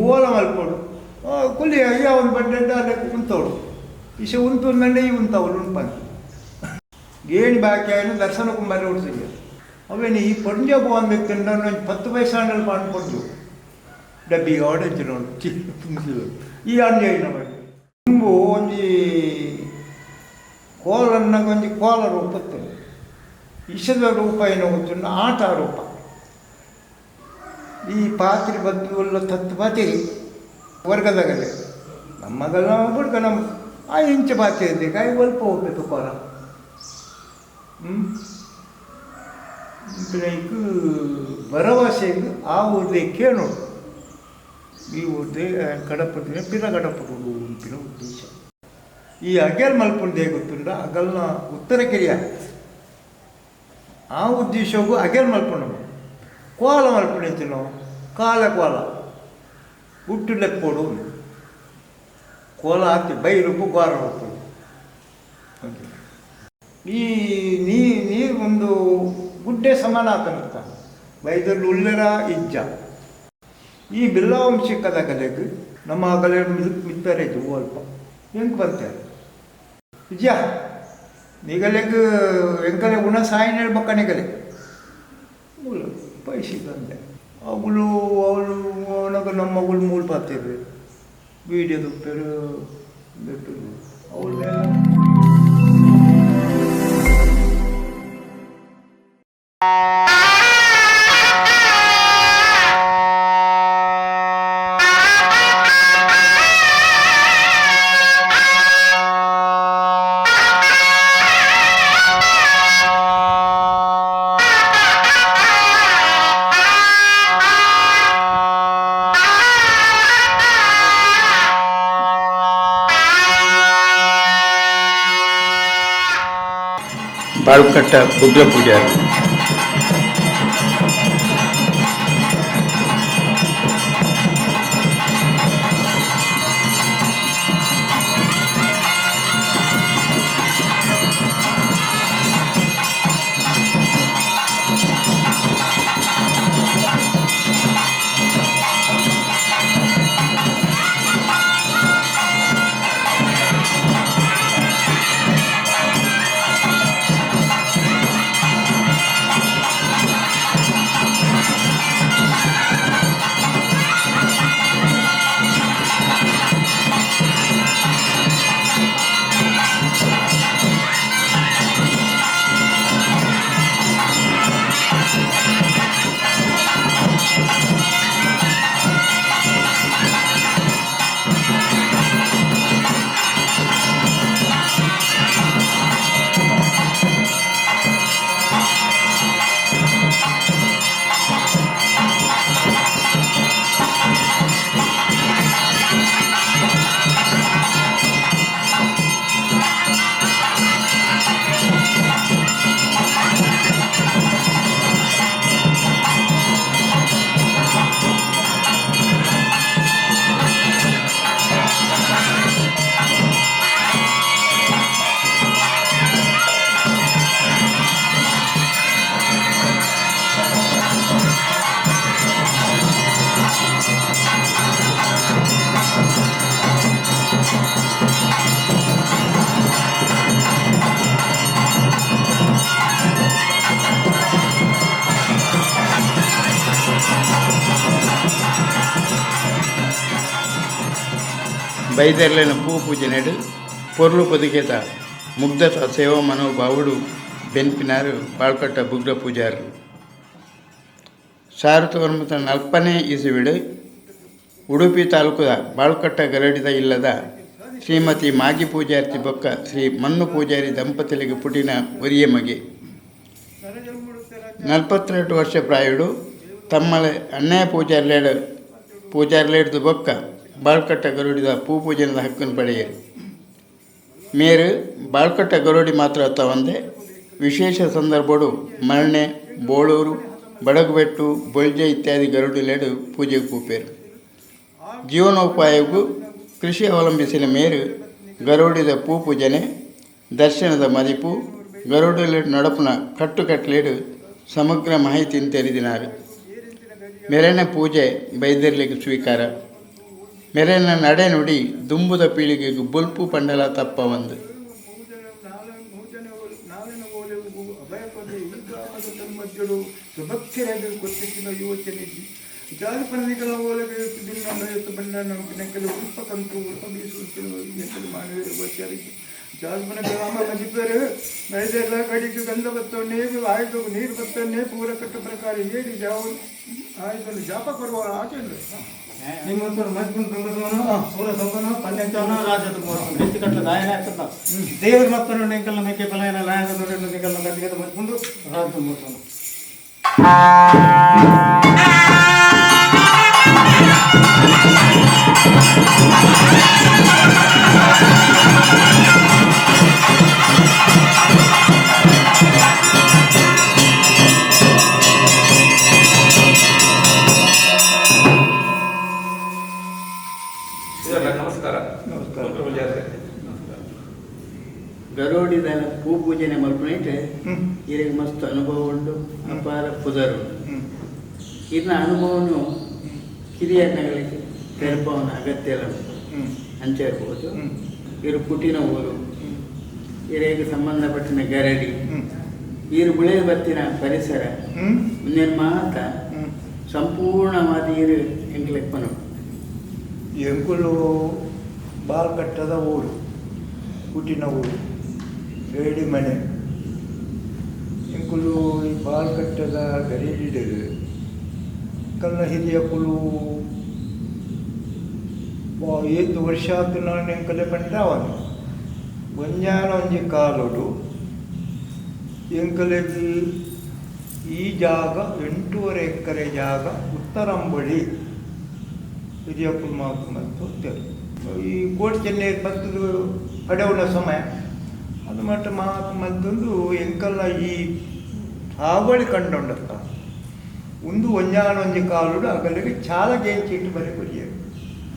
ಓಲ ಮಲ್ಪೊಡು ಕುಲ್ಲಿ ಅಯ್ಯ ಒಂದು ಬಂಡೆ ಅಲ್ಲೇ ಉಂತವಳು ಇಶ ಉಂತುಂದಂಡೆ ಈ ಉಂತವಳು ಉಂಪಂದು ಗೇಣಿ ಬಾಕಿ ಆಯಿನ ದರ್ಶನ ಕುಂಬಾರಿ ಉಡ್ತಿದ್ಯ ಅವೇನು ಈ ಪೊಂಜ ಪೋವಂದಿತ್ತುಂಡ ಒಂಜಿ 10 ಪೈಸೆ ಪಾಂಡು ಪೊಂಜು ಡಬ್ಬಿ ಆಡೆಂಚಿನೋಡು ಈ ಅಂಜ ತುಂಬು ಒಂಜಿ ಕೋಲನ್ನ ಒಂಜಿ ಕೋಲ ರೂಪತ್ತು ಇಶದ ರೂಪ ಏನೋ ಗೊತ್ತುಂಡು ಆಟ ರೂಪ. ಈ ಪಾತ್ರಿ ಬದ್ದು ತತ್ತು ಪಾತಿ ವರ್ಗದಾಗಲೆ ನಮ್ಮಗಲ್ಲ ಬುಡ್ಕ ನಮ್ಮ ಆ ಇಂಚ ಪಾತ್ರೆ ಇದ್ದೆ ಕಾಯಿ ಒಲ್ಪ ಹೋಗ್ಬೇಕು ಕೋಲ. ಇಂಕ್ ಭರವಸೆಗೆ ಆ ಊರ್ದೆ ಕೇಳೋಡು ಈ ಊರ್ದೆ ಕಡಪಟ್ಟಿನ ಪಿರ ಕಡಪಡು ಉಂಪಿನ ಉದ್ದೇಶ. ಈ ಅಗೆಲ್ ಮಲ್ಪುಂಡೆ ಗೊತ್ತುಂಡ ಅಗಲ್ನ ಉತ್ತರ ಕೆರಿಯ ಆ ಉದ್ದೇಶಕ್ಕೂ ಅಗೆಲ್ ಮಲ್ಪುಂಡು ಕೋಲ ಮಲ್ಪುಂಡು ಕಾಲ ಕೋಲ ಹುಟ್ಟು ಲೆಪ್ಪೋಡು ಕೋಲ ಹಾಕಿ ಬೈರುಪ್ಪು ಗೋರ ಉಪ್ಪು. ಈ ನೀರು ಒಂದು ಗುಡ್ಡೆ ಸಮಾನ ಆತನಂತ ಬೈದಲ್ಲಿ ಉಲ್ಲರ ಇಜ್ಜ. ಈ ಬಿಲ್ಲವಂಶಕ್ಕದ ಕಲೆಗೆ ನಮ್ಮ ಕಲೆ ಮಿತ್ತರೆ ಅಲ್ಪ ಹೆಂಗೆ ಬರ್ತಾರೆ ವಿಜಯ ನಿಗಲೆಗ್ ಎಂಕಲೆ ಉಣ ಸಾಯಿನ ಹೇಳ್ಬಕ್ಕ ನಿಗಲೆ ಮೂಲ ಪೈಸೆ ಬಂದೆ ಅವಳು ಅವಳು ಅವನಾಗ ನಮ್ಮ ಮಗಳು ಮೂಲ ಪಾತೇವೆ ವೀಡಿಯೋ ತುಪ್ಪೇರು ಅವಳು. ಬಾಳ್ಕಟ್ಟ ಬುಗ್ಲ ಪೂಜಾರಿ. ಬೈದರ್ಲೆನ ಪೂ ಪೂಜೆನೆಡು ಪೊರ್ಲು ಪೊದಿಗೆತ ಮುಗ್ಧತ ಸೇವಾ ಮನೋಭಾವುಡು ಬೆನ್ಪಿನಾರು ಬಾಳ್ಕಟ್ಟ ಬುಗ್ರ ಪೂಜಾರು. 1940ನೇ ಇಸವಿಡು ಉಡುಪಿ ತಾಲೂಕುದ ಬಾಳ್ಕಟ್ಟ ಗರಡಿದ ಇಲ್ಲದ ಶ್ರೀಮತಿ ಮಾಗಿ ಪೂಜಾರ್ತಿ ಬೊಕ್ಕ ಶ್ರೀ ಮಣ್ಣು ಪೂಜಾರಿ ದಂಪತಿಲಿಗೆ ಪುಟಿನ ಒರಿಯ ಮಗೆ. 42 ವರ್ಷ ಪ್ರಾಯುಡು ತಮ್ಮಲೆ ಅಣ್ಣಯ್ಯ ಪೂಜಾರ್ಲೇಡು ಪೂಜಾರ್ಲೇಡ್ದು ಬೊಕ್ಕ ಬಾಳ್ಕಟ್ಟ ಗರುಡಿದ ಪೂ ಪೂಜನದ ಹಕ್ಕನ್ನು ಪಡೆಯರು. ಮೇರು ಬಾಳ್ಕಟ್ಟ ಗರುಡಿ ಮಾತ್ರ ಅತ್ತವಂದೆ ವಿಶೇಷ ಸಂದರ್ಭಡು ಮರ್ಣೆ, ಬೋಳೂರು, ಬಡಗುಬೆಟ್ಟು, ಬೊಳ್ಜೆ ಇತ್ಯಾದಿ ಗರುಡಿಲೇಡು ಪೂಜೆಗೆ ಪೂಪೇರು. ಜೀವನೋಪಾಯಕ್ಕೂ ಕೃಷಿ ಅವಲಂಬಿಸಿದ ಮೇರು ಗರುಡಿದ ಪೂ ಪೂಜನೆ, ದರ್ಶನದ ಮದಿಪು, ಗರುಡಲೇಡು ನಡಪುನ ಕಟ್ಟುಕಟ್ಲೇಡು ಸಮಗ್ರ ಮಾಹಿತಿಯನ್ನು ತೆರೆದಿನಾರು. ಮೆರೆನ ಪೂಜೆ ಬೈದರ್ಲಿಗೆ ಸ್ವೀಕಾರ. ಮೆರೆನ ನಡೆ ನುಡಿ ದುಂಬುದ ಪೀಳಿಗೆಗೆ ಬೊಲ್ಪು ಪಂಡಲ ತಪ್ಪ ಒಂದು. ದೇವರು ಮಕ್ಕಳು ನಿಂಕಲ್ನ ಮೇಕೆ ಫಲಯನ ಲಾಯನ ನೋಡಿ ನಿಂಕಲ್ನ ಗದ್ದಿಗೆ ಮಚ್ಕೊಂಡು ರಾಜ ಮೂರ್ತನು. ನಮಸ್ಕಾರ. ನಮಸ್ಕಾರ. ಗರೋಡಿದ ಪೂ ಪೂಜೆನೆ ಮಲ್ಪನೈತೆ ಇರಿಗೆ ಮಸ್ತ್ ಅನುಭವ ಉಂಟು, ಅಪಾರ ಪುದರು. ಇನ್ನ ಅನುಭವನು ಕಿರಿಯರ್ನಗಳಿಗೆ ತೆರಪವನ ಅಗತ್ಯ ಇಲ್ಲ ಅಂಚ ಇರ್ಬೋದು. ಇರು ಪುಟಿನ ಊರು, ಇರಿಗೆ ಸಂಬಂಧಪಟ್ಟಿನ ಗರಡಿ, ಇರು ಬುಳೆ ಬತ್ತಿನ ಪರಿಸರ ಮುಂದಿನ ಮಾತ ಸಂಪೂರ್ಣವಾದ ಇರು ಎಂಕ್ಲೆಪ್ಪನು. ಎಂಕುಲು ಬಾಲ್ಕಟ್ಟದ ಊರು, ಹುಟ್ಟಿನ ಊರು ಗರಡಿ ಮನೆ. ಎಂಕುಲು ಈ ಬಾಲ್ಕಟ್ಟದ ಗರಡಿಡು ಕಲ್ಲ ಹಿರಿಯಕುಲು ಏತು ವರ್ಷ ಆತು ನಾನು ಎಂಕಲೆ ಪಂಡ್ರೆ ಅವನು ಒಂಜಾನ ಒಂಜಿ ಕಾಲೊಡು ಎಂಕಲೆಗ್ ಈ ಜಾಗ 8.5 ಎಕರೆ ಜಾಗ ಉತ್ತರಂಬಳಿ ಹಿರಿಯಕ್ಕುಲು ಮಾತು ಮತ್ತು ಹೋಗ್ತಾರೆ. ಈ ಕೋಟಿ ಚೆನ್ನೈ ಬತ್ತದು ಪಡೆಯುವ ಸಮಯ ಅದು ಮಟ್ಟ ಮಾತು ಮತ್ತೊಂದು ಎಂಕಲ್ಲ ಈ ಸಾಗುವಳಿ ಕಂಡೊಂಡತ್ತ ಒಂದು ಒಂಜಾನೊಂಜಿ ಕಾಲುಡು ಅಗಲಿಗೆ ಚಾಲ ಚೀಟು ಬರೆ ಕೊರಿಯರು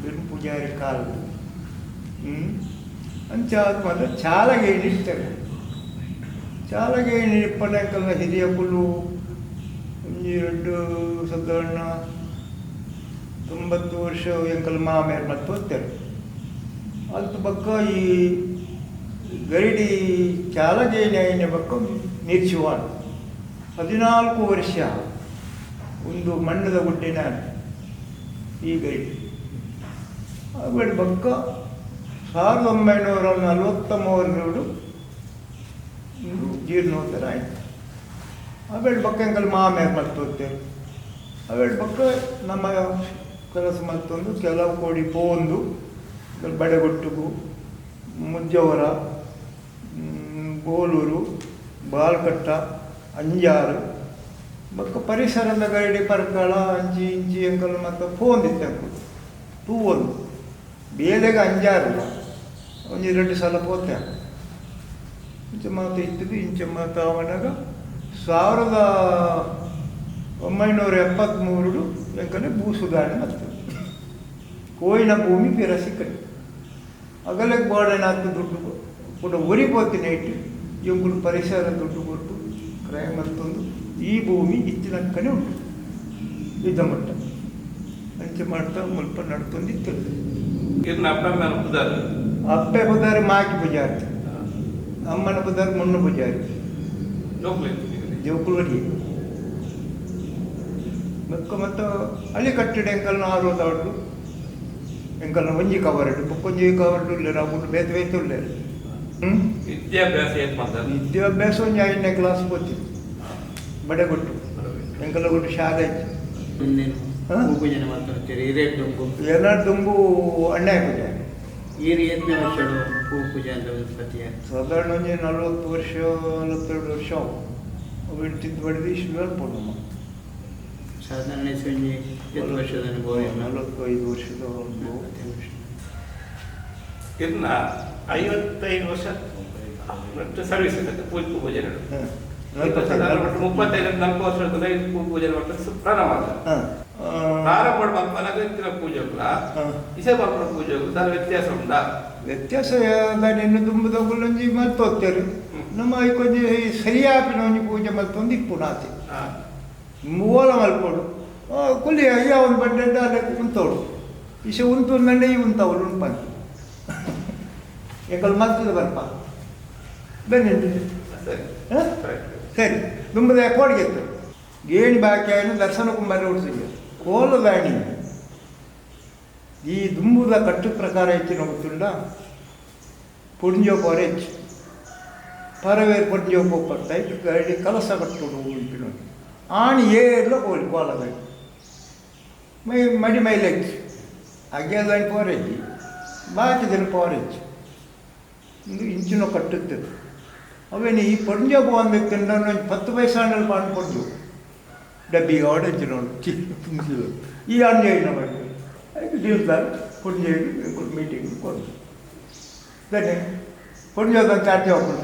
ಬೆರು ಪೂಜಾರಿ ಕಾಲುಡು ಅಂಚ ಅದು ಮಾತ್ರ ಚಾಲಗೇಣಿ ಇಡ್ತಾರೆ. ಚಾಲಗೇಣಿ ಇಪ್ಪನ ಎಂಕಲ್ನ ಹಿರಿಯಕುಲು ಒಂಜಿ ಎರಡು ಸಾಧಾರಣ 90 ವರ್ಷ ಎಂಕಲ್ ಮಾಮೇರ್ ಮತ್ತು ಹೋಗ್ತಾರೆ. ಅದು ಬಕ್ಕ ಈ ಗರಡಿ ಚಾಲಗೇಣಿ ಐನ ಬಕ್ಕ ನಿರ್ಚುವಾಣ 14 ವರ್ಷ ಒಂದು ಮಣ್ಣದ ಗುಡ್ಡಿನ ಈ ಗರಡಿ ಆಮೇಲೆ ಬಕ್ಕ 1943 ಜೀರ್ಣೋದ್ಧಾರ ಆಯಿತು. ಆಮೇಲೆ ಬಕ್ಕ ಎಂಕಲ್ ಮಾಮೇರ್ ಮತ್ತು ಹೋಗ್ತೇವೆ. ಆಮೇಲೆ ಬಕ್ಕ ನಮ್ಮ ಕೆಲಸ ಮತ್ತೊಂದು ಕೆಲವು ಕೋಡಿ ಪೋಂದು ಬಡೆಗೊಟ್ಟುಗು, ಮುಜ್ಜವರ, ಬೋಲೂರು, ಬಾಲ್ಕಟ್ಟ, ಅಂಜಾರು ಬೊಕ್ಕ ಪರಿಸರದ ಗರಡಿ ಪರ್ಕಳ ಅಂಚಿ ಇಂಚಿ ಎಂಕಲ್ ಮತ್ತು ಫೋನ್ ಇತ್ತು ತೂವೊಂದು ಬೇಲೆಗೆ ಅಂಜಾರಲ್ಲ ಒಂಜಿ ಎರಡು ಸಲ ಪೋತೆ ಇಂಚ ಮಾತು ಇತ್ತಿದ್ದು. ಇಂಚ ಮಾತು ಆವನಾಗ 1973 ಎಂಕಲೆ ಭೂ ಸುಧಾರಣೆ ಮತ್ತು ಕೋಯಿನ ಭೂಮಿ ಪಿರ ಸಿಕ್ಕರೆ ಅಗಲಕ್ಕೆ ಬೋಡನಾತು ದುಡ್ಡು ಕೂಡ ಒರಿಪೋತಿನ ಇಟ್ಟು ಎಂಕುಲು ಪರಿಸರ ದುಡ್ಡು ಕೊಟ್ಟು ಕ್ರಯ ಮತ್ತೊಂದು ಈ ಭೂಮಿ ಇತ್ತಿನಕ್ಕನೆ ಉಂಟು ಇದ್ದ ಮಟ್ಟ ಅಂಚೆ ಮಾಡ್ತಾ ಮುಲ್ಪ ನಡ್ತೊಂದಿತ್ತು. ಇರ್ನ ಅಪ್ಪ ಅಮ್ಮನ ಪುದರ್? ಅಪ್ಪೆ ಪುದಾರಿ ಮಾಕಿ ಪೂಜಾರಿ, ಅಮ್ಮನ ಪುದಾರಿ ಮುಣ್ಣು ಪೂಜಾರಿ. ಜೋಕುಲು? ಜೋಕುಲುವರಿ ಬೊಕ್ಕ ಮತ್ತು ಅಲ್ಲಿ ಕಟ್ಟಡ ಎಂಕಲ್ನ ಆರೋದಾಡು ಎಂಕಲ್ನ ಒಂಜಿ ಕವರ್ಡ್ ಬೊಕ್ಕೊಂಜಿ ಕವರ್ಡ್ ಉಲ್ಲೇರು ಅವು ಬೇತೆ ಬೇತೆ ಉಲ್ಲೇರು. ವಿದ್ಯಾಭ್ಯಾಸ ಏತ್ ಮಲ್ತರ್? ವಿದ್ಯಾಭ್ಯಾಸ ಒಂಜಿ 5ನೇ ಕ್ಲಾಸ್ ಪೋತಿತ್ತು ಬಡೆಗೊಟ್ಟು ಎಂಕಲ್ನ ಗುಟ್ಟು ಶಾಲೆ ಇತ್ತು. ಮುಂದೇನು? ಹಾ? ಪೂ ಪೂಜನೆ ಮಲ್ತೊಂದಿತ್ತೆರ್ ಇರೇಟ್ ದುಂಬು? ಏನಾರು ದುಂಬು ಅಣ್ಣಾಯ ಪೂಜಾರಿ. ಈರ್ ಏತ್ನೇ ವರ್ಷಡು ಪೂ ಪೂಜೆ ಅಂತ ಒಂದು ಪತಿಯ? ಸಾಧಾರಣ ಒಂಜಿ 40 ವರ್ಷ 42 ವರ್ಷ ಅವು ಅವು ಇಡ್ತಿದ್ದು ಬಡಿದು ಇಷ್ಟು ಪೋಂಡಮ್ಮ. ಸಾಧಾರಣ ಒಂಜಿ ಏತ್ ವರ್ಷದ ಅನುಭವ ಇರ್ನ? 45 ವರ್ಷದ ಅನುಭವ. 45 ವರ್ಷ. ಇರ್ನ 55 ವರ್ಷ ಮತ್ತು ಸರ್ವಿಸ್ ಇರ್ತದೆ ಪೂ ಪೂಜೆ. 35 40 ವರ್ಷದ ಪೂ ಪೂಜೆ ಮಾಡ್ತಾರೆ ಪ್ರಾರಂಭ ಮಾಡ್ತಾರೆ. ಪ್ರಾರಂಭ ಮಲ್ಪನಾಗ ಇತ್ತಿನ ಪೂಜೆಗಳ ಇಸೆ ಮಲ್ಪನ ಪೂಜೆಗಳು ದಾದ ವ್ಯತ್ಯಾಸ ಉಂಟಾ? ವ್ಯತ್ಯಾಸ ನಿನ್ನ ದುಂಬುದಗುಲೊಂಜಿ ಮಲ್ತೋಗ್ತಾರೆ ನಮ್ಮ ಐಕೊಂಜಿ ಸರಿಯಾಪಿನ ಒಂಜಿ ಪೂಜೆ ಮಲ್ತೊಂದು ಇಪ್ಪು ನಾತೆ ಮೂಲ ಮಲ್ಪೊಡು. ಕುಲ್ಲಿ ಅಯ್ಯ ಒಂದು ಬಂಡೆ ಅಲ್ಲೇ ಉಂತವಳು ಇಶ ಉಂತು ಈ ಉಂತವಳು ಉಂಪಂತ ಎಂಕಲ್ ಮಲ್ತದ ಬರ್ಪ ಬನ್ನಿ. ಸರಿ. ಹಾಂ? ಸರಿ. ಸರಿ, ದುಂಬದ ಕೋಡಿಗೆತ್ತು ಗೇಣಿ ಬಾಕಿಯನ್ನು ದರ್ಶನಕ್ಕೂ ಹುಡ್ಸಿಗೆ ಕೋಲದಾಣಿ ಈ ದುಂಬುದ ಕಟ್ಟು ಪ್ರಕಾರ ಹೆಚ್ಚಿನ ಗೊತ್ತುಂಡ ಪುಣ್ಯೋ ಪೊರೆಚ್ ಪರವೇರ್ ಪುಣ್ಯೋ ಪೋಪರ್ತ ಗಡಿ ಕಲಸ ಕಟ್ಟುಡು ಉಂಪಿನ ಆಣಿ ಏರ್ಲ ಕೋಲಿ ಕೋಲದಾಣಿ ಮೈ ಮಡಿ ಮೈಲೆಚ್ಚು ಅಗ್ಯದಾಣಿ ಪೋರೆಜ್ಜಿ ಬಾಕಿ ದಿನ ಪೋರೆಜ್ಜಿ ಇಂದು ಇಂಚಿನ ಕಟ್ಟುತ್ತದೆ. ಅವೇನು ಈ ಪೊಂಜ ಬಂದು ತಿಂಡ 10 ಪೈಸಾಂಡಲ್ ಪಾಂಡು ಪೊಂಜು ಡಬ್ಬಿ ಆಡೆಂಚಿನೋಡು ತುಂಬಿಸಿದ್ರು ಈ ಅನ್ಯಾಯ ಮಾಡಿ ಅದಕ್ಕೆ ಡೀಲ್ದಾರ್ ಪೊಂಜೆ ಮೀಟಿಂಗ್ ಕೊಡು ದನೆ ಪೊಂಜೋದಂತ ಅಡ್ಡಿ ಹೋಗೋಣ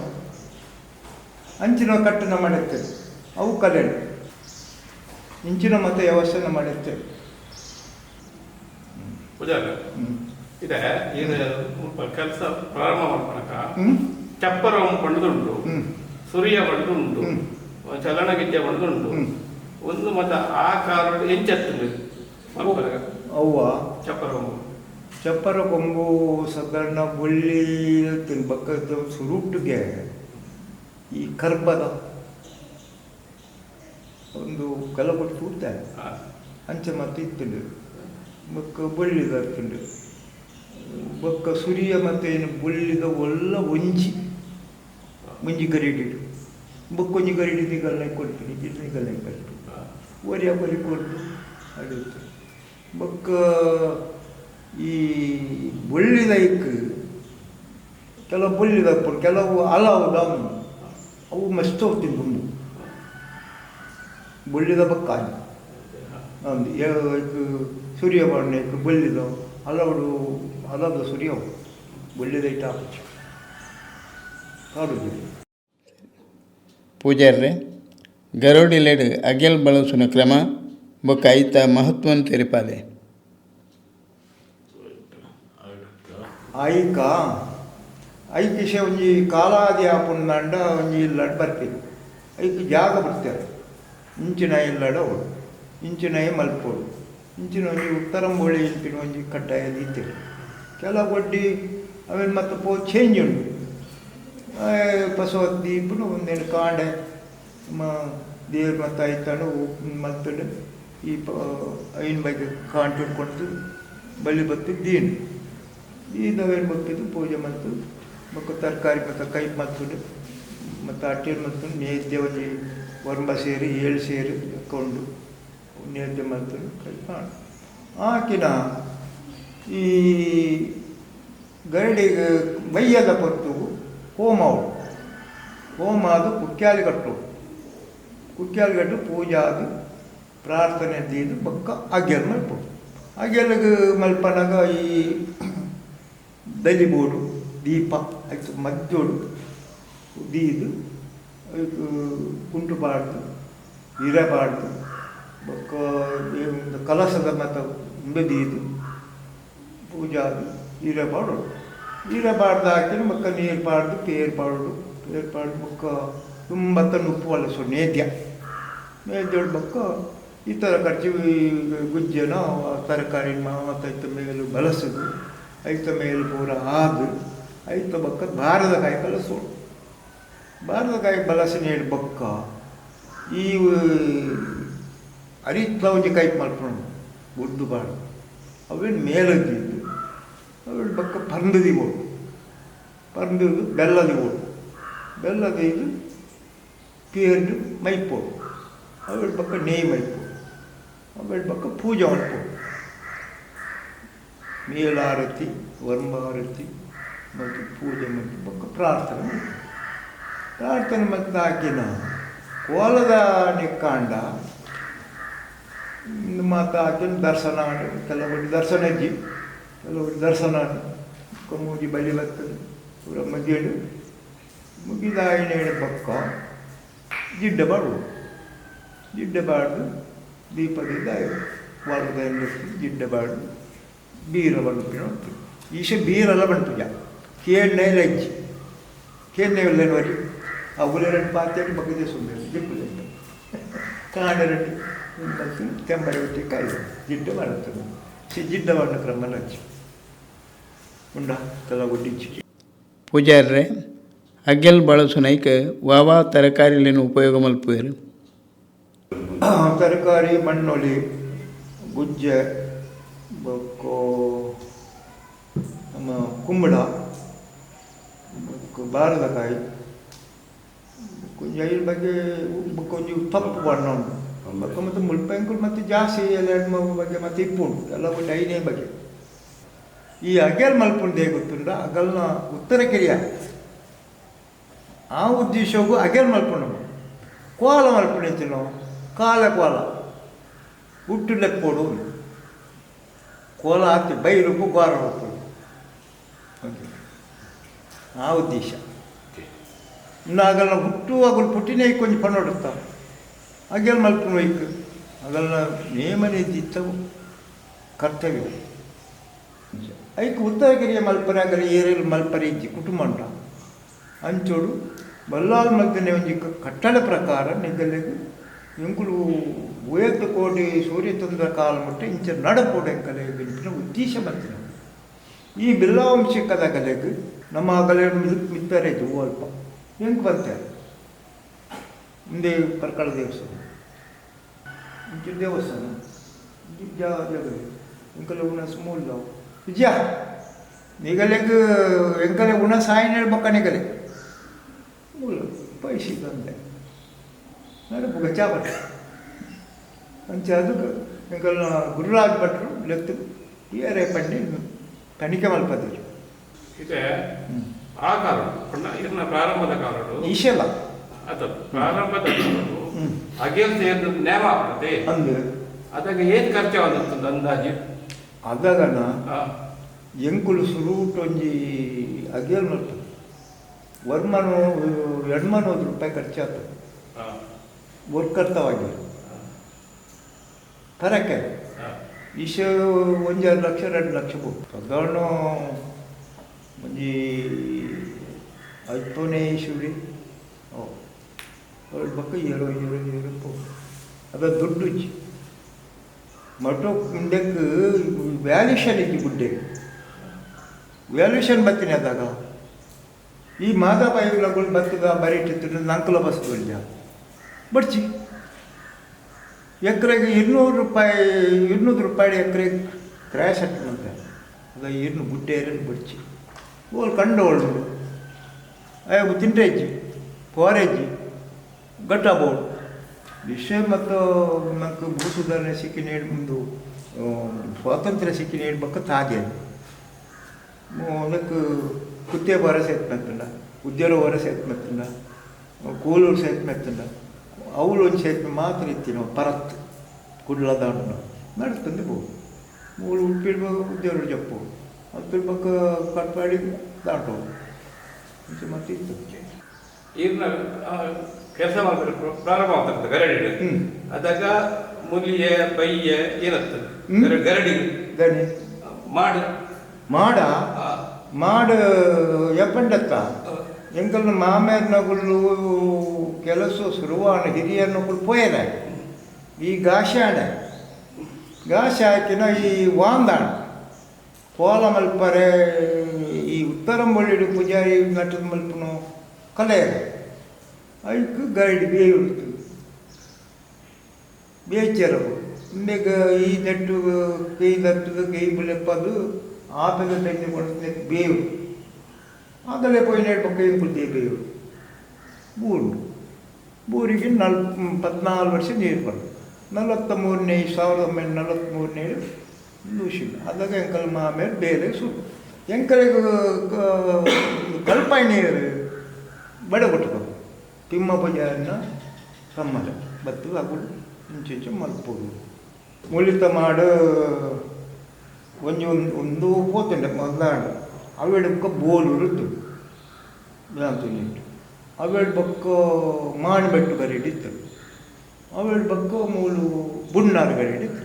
ಅಂಚಿನ ಕಟ್ಟನ ಮಾಡುತ್ತೇವೆ ಅವು ಕಲೆಗಳು ಇಂಚಿನ ಮತ್ತೆ ವ್ಯವಸ್ಥೆನ ಮಾಡುತ್ತೇವೆ. ಪೂಜಾರಿ ಇದೆ ಏನು ಕೆಲಸ ಪ್ರಾರಂಭ ಮಾಡ್ಕೊಳಕ ಚಪ್ಪರ ಪಂಡುದುಂಟು, ಸುರಿಯ ಪಂಡುಂಟು, ಚಲನಗಿಜ್ಜ ಪಂಡುದುಂಟು. ಒಂದು ಮತ್ತೆ ಆ ಕಾಲಡ್ ಎಂಚತ್ತುಂಡು ಮಲ್ಪನಗ? ಅವ್ವ. ಚಪ್ಪರ ಕೊಂಬು. ಚಪ್ಪರ ಕೊಂಬು ಸಾಧಾರಣ ಬೊಳ್ಳಿ ಬಕ್ಕದ ಸುರುಟ್ಟಿಗೆ ಈ ಕರ್ಬದ ಒಂದು ಕೆಲವು ತೂತೆ ಅಂಚೆ ಮತ್ತೆ ಇತ್ತುಂಡು. ಬೊಕ್ಕ ಬೊಳ್ಳಿದ ಇತ್ತುಂಡು. ಬೊಕ್ಕ ಸುರಿಯ ಮತ್ತೆ ಏನು ಬೊಳ್ಳಿದ ಒಲ್ಲ ಒಂಜಿ ಒಂಜಿ ಗರಿಡಿ ಬೊಕ್ಕ ಒಂಜಿ ಗರಿಡಿ ನಿಗಲ್ನ ಕೊಡ್ತೀನಿ ನಿಗಲ್ನ ಕೊಡ್ತೀನಿ ಒರಿಯ ಬರಿ ಕೊಟ್ಟು ಅಡುತ್ತೆ. ಬೊಕ್ಕ ಈ ಬೊಳ್ಳಿದ ಇಕ್ ಕೆಲವು ಬೊಳ್ಳಿದ ಕೆಲವು ಅಲಾವು ದಾಮು ಅವು ಮಸ್ತ್ ಹೋಗ್ತೀನಿ ದುಂಬು ಬೊಳ್ಳಿದ ಬೊಕ್ಕ ಅಂದು ಸೂರ್ಯ ಬಣ್ಣ ಇಕ್ ಬೊಳ್ಳಿದ ಹಲವು ಹಲದ ಸುರಿಯವು ಬೊಳ್ಳಿದ ಇಟ್ಟು ಹಾಕುಚ್ಚು ಕಾಡುದು. ಪೂಜಾರ್ರೆ, ಗರೋಡಿಲೆಡ್ ಅಗೆಲ್ ಬಳಸುನ ಕ್ರಮ ಬೊಕ್ಕ ಐತ ಮಹತ್ವನ್ ತೆರಿಪಾಲೆ. ಐಕ ಐಕಿಷೆ ಒಂಜಿ ಕಾಲಾದಿ ಆಪುಂದಾಂಡ ಒಂಜಿ ಇಲ್ಲಡ್ ಬರ್ಪಿನಿ ಐಕ್ ಜಾಗ ಬರ್ತಾರೆ ಇಂಚಿನ ಇಲ್ಲಡ ಅವಳು ಇಂಚಿನ ಮಲ್ಪೋಡು ಇಂಚಿನ ಒಂಜಿ ಉತ್ತರಂಬೋಳಿ ಇಂಚಿನ ಒಂಜಿ ಕಡ್ಡಾಯ ದೀತೆರ್ ಕೆಲವು ಬಡ್ಡಿ ಅವೇನು ಮತ್ತೆ ಪೋ ಚೇಂಜ್ ಉಂಡು ಪಸವ ದೀಪುನು ಒಂದೇನು ಕಾಂಡೆ ಮ ದೇವ್ರ ಮತ್ತೆ ಐತಾಂಡು ಮಲ್ತುಂಡು ಈ ಪ ಐನ್ ಬಗ್ಗೆ ಕಾಂಟು ಹಿಡ್ಕೊಂಡು ಬಳ್ಳಿ ಬತ್ತು ದೀನು ದೀನವೇನು ಬತ್ತಿದ್ದು ಪೂಜೆ ಮಲ್ತು ಬೊಕ್ಕ ತರಕಾರಿ ಮತ್ತು ಕೈ ಮಲ್ತುಂಡು ಮತ್ತು ಅಟ್ಟಿನ ಮಲ್ತುಂಡು ನೈವೇದ್ಯ ಒಂಜಿ 9 ಸೇರು 7 ಸೇರು ಕೊಂಡು ನೈವೇದ್ಯ ಮಲ್ತುಂಡು ಕೈ ಮಾಡು ಆಕಿನ ಈ ಗರಡಿಗೆ ಬಯ್ಯದ ಪೊತ್ತು ಹೋಮ ಅವಳು ಹೋಮ ಅದು ಕುಕ್ಯಾಲಿ ಕಟ್ಟು ಕುಕ್ಯಾಲಿ ಕಟ್ಟು ಪೂಜೆ ಅದು ಪ್ರಾರ್ಥನೆ ದೀದು ಬೊಕ್ಕ ಅಗ್ಯಲ್ ಮಲ್ಪೊಡು ಅಗ್ಯಲ್ಗ್ ಮಲ್ಪನಗ ಈ ದಲಿಬೋಡು ದೀಪ ಐತ ಮದ್ದೋಡು ದೀದು ಐಕ್ ಕುಂಟು ಪಾಡ್ದು ಇರೆ ಪಾಡ್ದು ಬೊಕ್ಕ ಕಲಸದ ಮತ್ತ ಉಂಬೆ ದೀದು ಪೂಜೆ ಅದು ಇರೆ ಪಾಡೋಡು ಇರೆ ಪಾಡ್ದು ಹಾಕಿ ಬೊಕ್ಕ ನೀರು ಪಾಡ್ದು ಪೇರು ಪಾಡೋಡು ಪೇರು ಪಾಡ್ದು ಬೊಕ್ಕ ತುಂಬತ್ತ ನುಪ್ಪು ವಲಸು ನೇದ್ಯ ನೇದ್ಯೋಡು ಬೊಕ್ಕ ಈ ಥರ ಖರ್ಚು ಗುಜ್ಜೆನ ತರಕಾರಿ ಮಾತ ಐತ ಮೇಲೆ ಬಲಸುದು ಐತ ಮೇಲೆ ಪೂರ ಆದು ಐತ ಬೊಕ್ಕ ಬಾರದ ಕಾಯಿ ಬಲಸೋಡು ಬಾರದ ಕಾಯಿ ಬಲಸಿ ನೀಡು ಬೊಕ್ಕ ಈ ಅರಿತ್ಲ ಒಂಜಿ ಕೈಪ್ ಮಲ್ಪುಂಡು ಗುಡ್ಡು ಬಾಡು ಅವೇನು ಮೇಲದ್ದಿದ್ದು ಅವೇನು ಬೊಕ್ಕ ಪಂದು ದಿವೋಡು ಪಂದು ಬೆಲ್ಲ ದಿವೋಡು ಬೆಲ್ಲ ದೀದು ಪೇರ್ದು ಮೈಪೋಡು ಅವೇಳು ಬೊಕ್ಕ ನೆಯ್ ಮೈಪೋಡು ಅವೇಳು ಬೊಕ್ಕ ಪೂಜೆ ಮಲ್ಪೋಡು ಮೇಲಾರತಿ ವರ್ಮಾರತಿ ಮತ್ತು ಪೂಜೆ ಮತ್ತು ಬೊಕ್ಕ ಪ್ರಾರ್ಥನೆ ಮಲ್ಪೋಡು ಪ್ರಾರ್ಥನೆ ಮತ್ತು ಹಾಕಿನ ಕೋಲದ ನಿಕ್ಕಾಂಡ ಮಾತ ಹಾಕಿನ ದರ್ಶನ ಕೆಲವರು ದರ್ಶನ ಇಜ್ಜಿ ಕೆಲವರು ದರ್ಶನ ಮೂಜಿ ಬಲಿ ಬರ್ತದೆ ಪೂರ ಮದಿಯಡು ಮುಗಿದಾಯಿನೇಳು ಬೊಕ್ಕ ಜಿಡ್ಡೆ ಬಾಡು ಜಿಡ್ಡೆ ಬಾಡ್ದು ದೀಪದಿಂದ ವಾರದ ಜಿಡ್ಡೆ ಬಾಡ್ದು ಬೀರ ಬನ್ಪಿನ ಈಶೆ ಬೀರಲ್ಲ ಬನ್ಪುಜ ಕೇಡ್ನೆ ಲಜ್ಜಿ ಕೇಡ್ನೆ ಉಲ್ಲೇನು ವರಿ ಆ ಉಲೆ 2 ಪಾತ್ರೆ ಬಗ್ಗದೆ ಸುಮ್ಮನೆ ಜಿಪ್ಪುಲೆ ಕಾಂಡ 2 ಮತ್ತು ತೆಂಬರೆ ಒಟ್ಟಿ ಕಾಯಿ ಜಿಡ್ಡು ಮಾಡುತ್ತದೆ. ಜಿಡ್ಡ ಬಣ್ಣ ಕ್ರಮ ಹಚ್ಚಿ ಉಂಡ ತಲ ಒಡ್ಡಿಂಚಿ. ಪೂಜಾರ್ರೆ, ಅಗ್ಗೆಲ್ ಬಳಸುನೈಕ್ ವಾವಾ ತರಕಾರಿಲೇನು ಉಪಯೋಗ ಮಲ್ಪುವೆರು? ತರಕಾರಿ ಮಣ್ಣೊಲಿ, ಗುಜ್ಜೆ, ಬೊಕ್ಕ ನಮ್ಮ ಕುಂಬಳ, ಬೊಕ್ಕ ಬಾರದಕಾಯಿ, ಒಂಜಿ ಐದು ಬಗ್ಗೆ, ಬೊಕ್ಕ ಒಂಜಿ ತಪ್ಪು ಬಣ್ಣ ಉಂಟು. ಬೊಕ್ಕ ಮತ್ತು ಮುಲ್ಪೆಂಕುಲು ಮತ್ತು ಜಾಸ್ತಿ ಎಲ್ಲ ಬಗ್ಗೆ ಮತ್ತು ಇಪ್ಪು ಉಂಟು ಎಲ್ಲ ಒಂದು ಐನೇ ಬಗ್ಗೆ. ಈ ಅಗೆಲ್ ಮಲ್ಪುಂಡು ಗೊತ್ತುಂಡ, ಅಗಲ್ನ ಉತ್ತರ ಕಿರಿಯ ಆ ಉದ್ದೇಶಕ್ಕೂ ಅಗೆಲ್ ಮಲ್ಪುಂಡು. ಕೋಲ ಮಲ್ಪುಂಡು, ಕಾಲ ಕೋಲ ಹುಟ್ಟು ಲೆಕ್ಕೋಡು ಕೋಲ ಹಾಕಿ ಬೈರುಪ್ಪು ಗೋರ ಉಪ್ಪು ಆ ಉದ್ದೇಶ. ಇನ್ನು ಆಗಲ್ನ ಹುಟ್ಟು ಅಗಲ್ ಪುಟ್ಟಿನೇ ಕೊಂಚ ಪಣ್ಣೊಡುತ್ತ ಅಗೆಲ್ ಮಲ್ಪುಂಡು ಇಕ್ ಅಗಲ್ನ ನೇಮನೆ ಇತ್ತವು ಕರ್ತವ್ಯ. ಐಕ್ ಉತ್ತರ ಕಿರಿಯ ಮಲ್ಪರೆ ಆಗಲಿ ಏರಿಲ್ ಮಲ್ಪರೆ ಇಜ್ಜಿ ಕುಟುಂಬ ಉಂಟ ಅಂಚೋಡು ಬಲ್ಲಾಲ್ ಮಲ್ತನೆ ಒಂಜಿ ಕಟ್ಟಡ ಪ್ರಕಾರ ನಿಗಲೆಗ್ ಎಂಕುಲು ಉಯತ್ತು ಕೋಟಿ ಸೂರ್ಯಚಂದ್ರ ಕಾಲ ಮುಟ್ಟ ಇಂಚ ನಡಪೋಡು ಎಂಕಲೆ ಬೆನ್ಪಿನ ಉದ್ದೇಶ ಮಲ್ತಿನ. ಈ ಬಿಲ್ಲವಂಶಕ್ಕದ ಕಲೆಗ್ ನಮ್ಮ ಅಗಲೆ ಮಿತ್ತರೆ ಅಲ್ಪ ಎಂಕ್ ಬಂತೆ ಮುಂದೆ ಪರ್ಕಳ ದೇವಸ್ಥಾನ, ಇಂಚ ದೇವಸ್ಥಾನ ಜಾಗ ಎಂಕಲೆ ಉಣಸ್ ಮೂಲ ವಿಜಯ ನಿಗಲೆಗ್ ಎಂಕಲೆ ಉಣಸ್ ಆಯ್ನ ಹೇಳ್ಬಕ್ಕ ನಿಗಲೆ ಮೂಲ ಪೈಸಿ ತಂದೆ ನಡಪುಗ ಚಾಪಟ ಅಂಚ. ಅದು ಎಂಕಲ್ನ ಗುರುರಾಜ್ ಭಟ್ರು ಲೆತ್ತು ಏರೆ ಪಂಡಿ ತನಿಖೆ ಮಲ್ಪದಿರು. ಇದೆ ಆ ಕಾಲ ಇರ್ನ ಪ್ರಾರಂಭದ ಕಾಲಡು ಈಶೆಲ್ಲ ಅದು ಪ್ರಾರಂಭದ ಕಾಲಡು ಅಗೇಲ್ ಸೇರಿದ ನೇಮ ಆಗ್ತದೆ. ಅಂದು ಅದಾಗ ಏನ್ ಖರ್ಚು ಆಗುತ್ತದೆ ಅಂದಾಜು? ಅದಗನ ಎಂಕುಲು ಸುರೂಟ್ ಒಂಜಿ ಅಗೇಲ್ ಮಲ್ಪ ವರ್ಮನು ಎಣ್ಮನೂರು ರೂಪಾಯಿ ಖರ್ಚಾತು ವರ್ಕರ್ತವಾಗಿ ತರಕ್ಕೆ. ಇಶ ಒಂಜಾರು ಲಕ್ಷ 2 ಲಕ್ಷ ಬೋಡು. ಸಾಧಾರಣ ಒಂಜಿ ಐತೋನೇ ಇಶುಡಿ ಓ ಅವ್ರ ಬಕ್ಕ ಏರೋ ಏರೋ ಏರೋ ಪೋ ಅದ ದುಡ್ಡು ಇಜ್ಜಿ ಮಟೋ ಮುಂದಕ್ಕೆ ವ್ಯಾಲ್ಯೂಷನ್ ಇಜ್ಜಿ ಗುಡ್ಡೆ ವ್ಯಾಲ್ಯೂಷನ್ ಬತ್ತೀನಿ. ಅದಾಗ ಈ ಮಾದಾಬಾಯಿಗಳು ಬತ್ತದ ಬರೀಟಿತ್ತು ನಂಕಲ ಬಸ್ ಬಲ್ಜ ಬಡ್ಚಿ ಎಕರೆಗೆ 200 ರೂಪಾಯಿ, 200 ರೂಪಾಯಿ ಎಕರೆಗೆ ಕ್ರ್ಯಾಶ್ ಹಟ್ಟಂತೆ. ಅದ ಇನ್ನು ಗುಡ್ಡೆ ಏರನ್ನು ಬಡ್ಚಿ ಓಲ್ ಕಂಡೋಳು ಅಯ್ಯೋ ತಿಂಡ್ರೆಜ್ಜಿ ಫೋರೆಜ್ಜಿ ಗಟ್ಟ ಬೋರ್ಡ್ ವಿಷಯ. ಮತ್ತು ನಮ್ಗೆ ಭೂ ಸುಧಾರಣೆ ಸಿಕ್ಕಿ ನೀಡಿ ಮುಂದು ಸ್ವಾತಂತ್ರ್ಯ ಸಿಕ್ಕಿ ನೀಡ್ಬೇಕ ತಾಗೆ ಅದಕ್ಕೆ ಕುತ್ತೆ ಬರ ಸೇತ್ ಮೆತ್ತಂಡ, ಉದ್ಯೋಗ ವರ ಸೇತ್ ಮೆತ್ತಂಡ, ಕೂಲೂರು ಸೇತ್ ಮೆತ್ತಂಡ, ಅವಳು ಒಂದು ಸೇತ್ ಮಾತ್ರ ಇತ್ತಿ ನಾವು ಪರತ್ ಕುಡ್ಲ ದಾಂಡ ನಡ್ತಂದು ಪೋ ಮೂಳು ಉಪ್ಪಿಡ್ಬೇಕು ಉದ್ಯೋಗ ಜಪ್ಪು ಅದ್ರ ಕಟ್ಪಾಡಿ ದಾಟೋ ಮತ್ತೆ ಇತ್ತು. ಈರ್ನ ಕೆಲಸ ಮಾಡ್ತಾರೆ ಪ್ರಾರಂಭ ಆಗ್ತದೆ ಗರಡಿ. ಅದಾಗ ಮುಲಿಯೆ ಬೈಯೆ ಏನಾಗ್ತದೆ ಗರಡಿ? ದಣಿ ಮಾಡ ಮಾಡ ಮಾಡ ಎಪ್ಪಂಡತ್ತ ಎಂಕಲ್ನ ಮಾಮೇರ್ನಗುಲು ಕೆಲಸ ಶುರುವಾಣ ಹಿರಿಯರ್ನಗುಲು ಪೋಯರ ಈ ಗಾಶಾಣ ಗಾಶ ಹಾಕಿನ ಈ ವಾಂದಾಣ ಕೋಲ ಮಲ್ಪರೆ ಈ ಉತ್ತರಂಬೊಳ್ಳಿಡು ಪೂಜಾರಿ ನಟದ ಮಲ್ಪನು ಕಲೆಯರ ಐಕ್ ಗೈಡ್ ಬೇಯುಡ್ತು ಬೇಚರವು ಇಂದೆಗ್ ಈ ನೆಟ್ಟು ಕೈ ದತ್ತದು ಕೈ ಬುಲೆಪ್ಪದು ಆಪೆದ ತೆಗೆದು ಕೊಡ್ತದೆ ಬೇವು ಆಗಲೇ ಪೋಯಿನೇడు ಪಕ್ಕ ಇಂಕುಲ್ದೇ ಬೇವು ಬೂರು ಬೂರಿಗೆ 14 ವರ್ಷ ನೀರು ಬರ್ತದೆ. 43ನೇ 1943ನೇ ಲೂಸಿಲ್ಲ. ಅದಾಗ ಎಂಕಲ್ ಮಾಮೇಲೆ ಬೇರೆ ಸುರು ಎಂಕಲಿಗೆ ಕಲ್ಪಾಯಿ ನೀರು ಬಡ ಕೊಟ್ಟರು ತಿಮ್ಮ ಪೂಜಾರಿನ ಕಮ್ಮಲೆ ಬತ್ತದ ಅಗುಳು ಇಂಚಿಂಚು ಮಲ್ಪೋದು ಮುಳಿತ ಮಾಡು ಒಂಜಿ ಒಂದು ಒಂದು ಪೋತುಂಡೆ ಮೊದಲಾಂಡ ಅವೆಡ್ ಬೊಕ್ಕ ಬೋಲೂರು ಇತ್ತು ಇಟ್ಟು ಅವೆಡ್ ಬೊಕ್ಕ ಮಾಣಿಬೆಟ್ಟು ಗರಿಡಿತ್ತು ಅವೆಡ್ ಬೊಕ್ಕ ಮೂಲು ಬುಣ್ಣಾರು ಗರಿಡಿತ್ತು.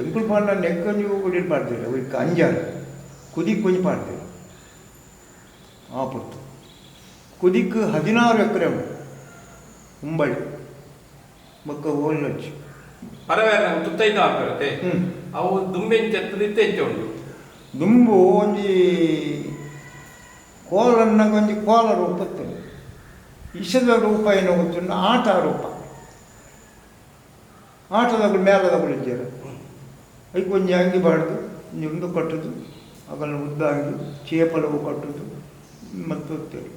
ಎಂಕುಲು ಪಾಂಡ ನೆಕ್ಕಂಜು ಕುಡಿಡ್ ಪಾಡ್ತೀರ ಅವು ಅಂಜಾರು ಕುದಿಕ್ ಕೊಂಚ ಪಾಡ್ತೀರ ಆ ಪೊರ್ತು ಕುದಿಕ್ 16 ಎಕರೆ ಉಂಟು ಉಂಬಳಿ. ಬೊಕ್ಕ ಓಲ್ಲೊಚ್ಚಿ ಪರವೇರ ತುತ್ತೈತ ಹಾಕಿರುತ್ತೆ. ಅವು ದುಂಬೆಂಚ ನಿತ್ತೆಂಚ ಉಂಡು. ದುಂಬು ಒಂಜಿ ಕೋಲನ್ನ ಒಂಜಿ ಕೋಲ ರೂಪ ಇಸದ ರೂಪ ಏನೋ ಗೊತ್ತುಂಡು, ಆಟ ರೂಪ. ಆಟದಗಳು ಮೇಲದಗಳು ಇದ್ದೀರ ಐಕ್ ಒಂಜಿ ಅಂಗಿ ಬಾಡ್ದು, ಒಂಜಿ ಉಂದು ಕಟ್ಟುದು, ಅಗಲ ಉದ್ದ ಅಂಗಿ ಚೇಪಲವು ಕಟ್ಟುದು ಮತ್ತು ಹೋಗ್ತೇವೆ.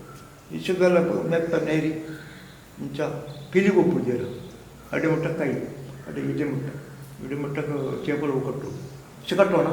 ಇಸದೆಲ್ಲ ಮೆತ್ತ ನೇರಿ ಇಂಚ ಪಿಲಿಗೊಪ್ಪುಜೇರು ಅಡಿಮುಟ್ಟ ಕೈ ಅಡಿ ಇಡಿಮುಟ್ಟ ಇಡಿಮುಟ್ಟಕ್ಕೆ ಚೇಪಲವು ಕಟ್ಟು ಇಷ್ಟು ಕಟ್ಟೋಣ.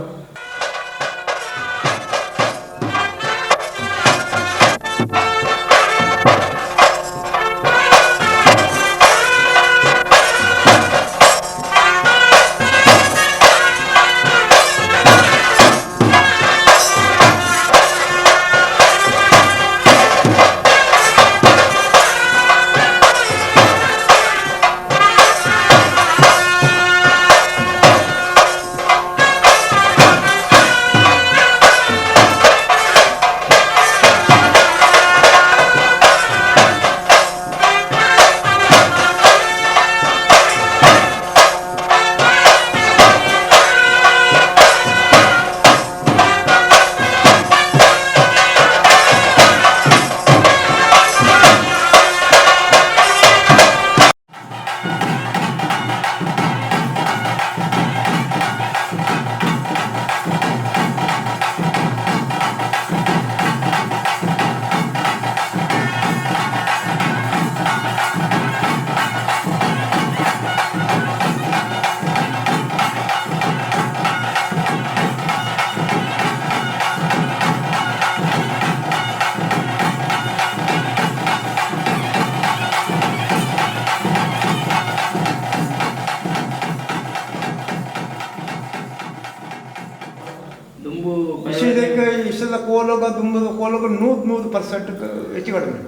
ದುಂಬು ಇಸದಕ್ಕೆ ಇಸದ ಕೋಲಗ ದುಂಬದ ಕೋಲಗ 100% ಹೆಚ್ಚು ಕಡಿಮೆ.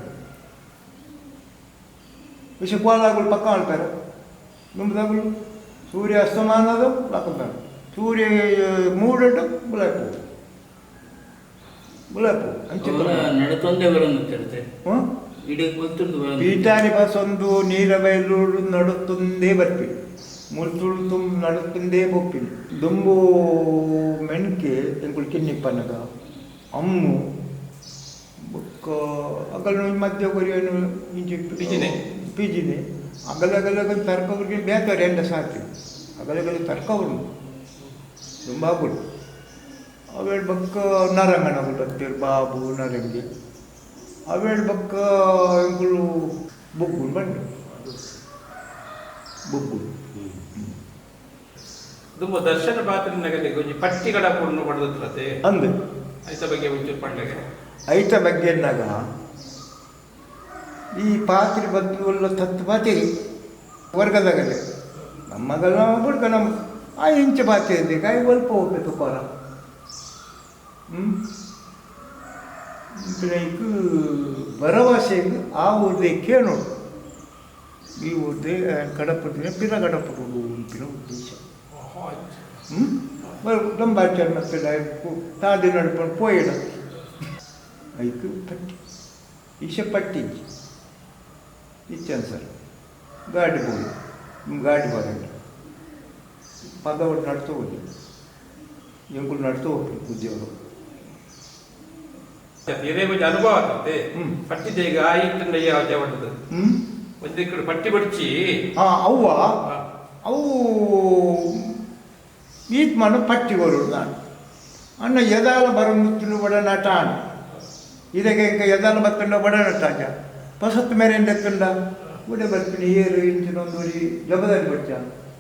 ವಿಷ ಕೋಲಾಗಳು ಪಕ್ಕ ಮಾಡ್ತಾರೆ, ದುಂಬದಾಗಲು ಸೂರ್ಯ ಅಸ್ತಮಾನದ ಹಾಕುತ್ತಾರೆ, ಸೂರ್ಯ ಮೂಡಟ್ಟು ಬುಲಾಪು ಬುಲಾಪು ಅಂಚೆ. ನಡತೊಂದೇ ಬರೋದು. ಹ್ಞೂ, ಇಡೀ ಗೊತ್ತುಂಟು. ಪೀಟಾರಿ ಬಸ್ ಒಂದು ನೀರ ಬೈಲೂರು ನಡುತ್ತುಂದೇ ಬರ್ಪಿ, ಮುರ್ತುಳು ತುಂಬ ನಡುತ್ತುಂದೇ ಬೊಪ್ಪಿನಿ. ದುಂಬು ಮೆಣ್ಕೆ ಎಂಕುಲು ಕಿನ್ನಿಪ್ಪನಗ ಅಮ್ಮು ಬೊಕ್ಕ ಅಗಲ ಮಧ್ಯ ಕೊರಿಯನು ಇಂಚಿ. ಪಿಜಿನೆ. ಪಿಜಿನೆ ಅಗಲ ಅಗಲ ತರ್ಕವ್ರಿಗೆ ಬೇತಾರೆ ಎಂಡ ಸಾತಿ ಅಗಲಗಲ ತರ್ಕವ್ರು ದುಂಬಾಗುಳು. ಅವೇಳು ಬೊಕ್ಕ ನರಂಗನಗುಳು ಬರ್ತೀರು, ಬಾಬು ನರಂಗಿ. ಅವೇಳು ಬೊಕ್ಕ ಎಂಕುಲು ಬೊಗ್ಗುನು ಬಂಡು ಬೊಗ್ಗು. ದುಂಬು ದರ್ಶನ ಪಾತ್ರೆ ನಗಲಿಗೆ ಒಂಜಿ ಪಟ್ಟಿಗಡ ಪುಣ್ಣು ಪಡೆದತ್ತೆ. ಅಂದು ಐತ ಬಗ್ಗೆ ಒಂಚೂರು ಪಂಡೆಗೆ. ಐತ ಬಗ್ಗೆ ಎನ್ನಾಗ ಈ ಪಾತ್ರೆ ಬದ್ದು ತತ್ತು ಪಾತ್ರಿ ವರ್ಗದಾಗಲೆ ನಮ್ಮಗಲ್ಲ ಬುಡ್ಕ ನಮ್ಮ ಆ ಇಂಚ ಪಾತ್ರೆ ಇದೆ ಕಾಯಿ ಒಲ್ಪ ಹೋಗ್ಬೇಕು ಕೋಲ. ಹ್ಞೂ, ಇಂಕ್ ಭರವಸೆಗೆ ಆ ಊರ್ದೆ ಕೇಳೋಡು, ಈ ಊರ್ದೆ ಕಡಪಟ್ಟಿನ ಪಿರ ಕಡಪಟ್ಟು ಉಂಪಿನ ಉದ್ದೇಶ. ಹ್ಞೂ, ದೊಂಬಾಚಾರ ಮತ್ತೆ ತಾದಿ ನಡ್ಕೊಂಡು ಪೋಯಿಡ ಐಕ್ ಪಟ್ಟಿ ಇಶ ಪಟ್ಟಿ ಇಚ್ಚಾನ್ ಸರ್ ಗಾಡಿ ಬೋಡು ಗಾಡಿ ಬರಂಡ ಪದ ಒಟ್ಟು ನಡ್ತು ಹೋಗಿ ಎಂಕುಲು ನಡ್ತು ಹೋಗ್ಬೇಕು ಉದ್ಯೋಗ. ಇದೇ ಒಂಜಿ ಅನುಭವ ಆಗ್ತದೆ. ಪಟ್ಟಿ ದೇಗ ಆಯಿಟ್ಟಂಡ ಯಾವ ದೇವಣ್ಣದು. ಒಂಜಿ ಕಡೆ ಪಟ್ಟಿ ಬಡಿಚಿ. ಹಾಂ, ಅವ್ವ ಅವು ಈತ್ ಮಣ್ಣು ಪಟ್ಟಿ ಬರೋದು ನಾನು ಅಣ್ಣ ಎದಾಲ ಬರೋದು ಬಡನಾಟ ಅಣ್ಣ ಇದಕ್ಕೆ ಇಂಕ ಎದಾಲ ಬತ್ತಂಡ ಬಡನಟ್ಟಾಚ ಪಸತ್ತು ಮೇರೆ ಎಂದೆತ್ತುಂಡ ಉಡೆ ಬರ್ತೀನಿ ಏರು ಇಂಚಿನ ಒಂದು ಜವಾಬ್ದಾರಿ ಬಚ್ಚ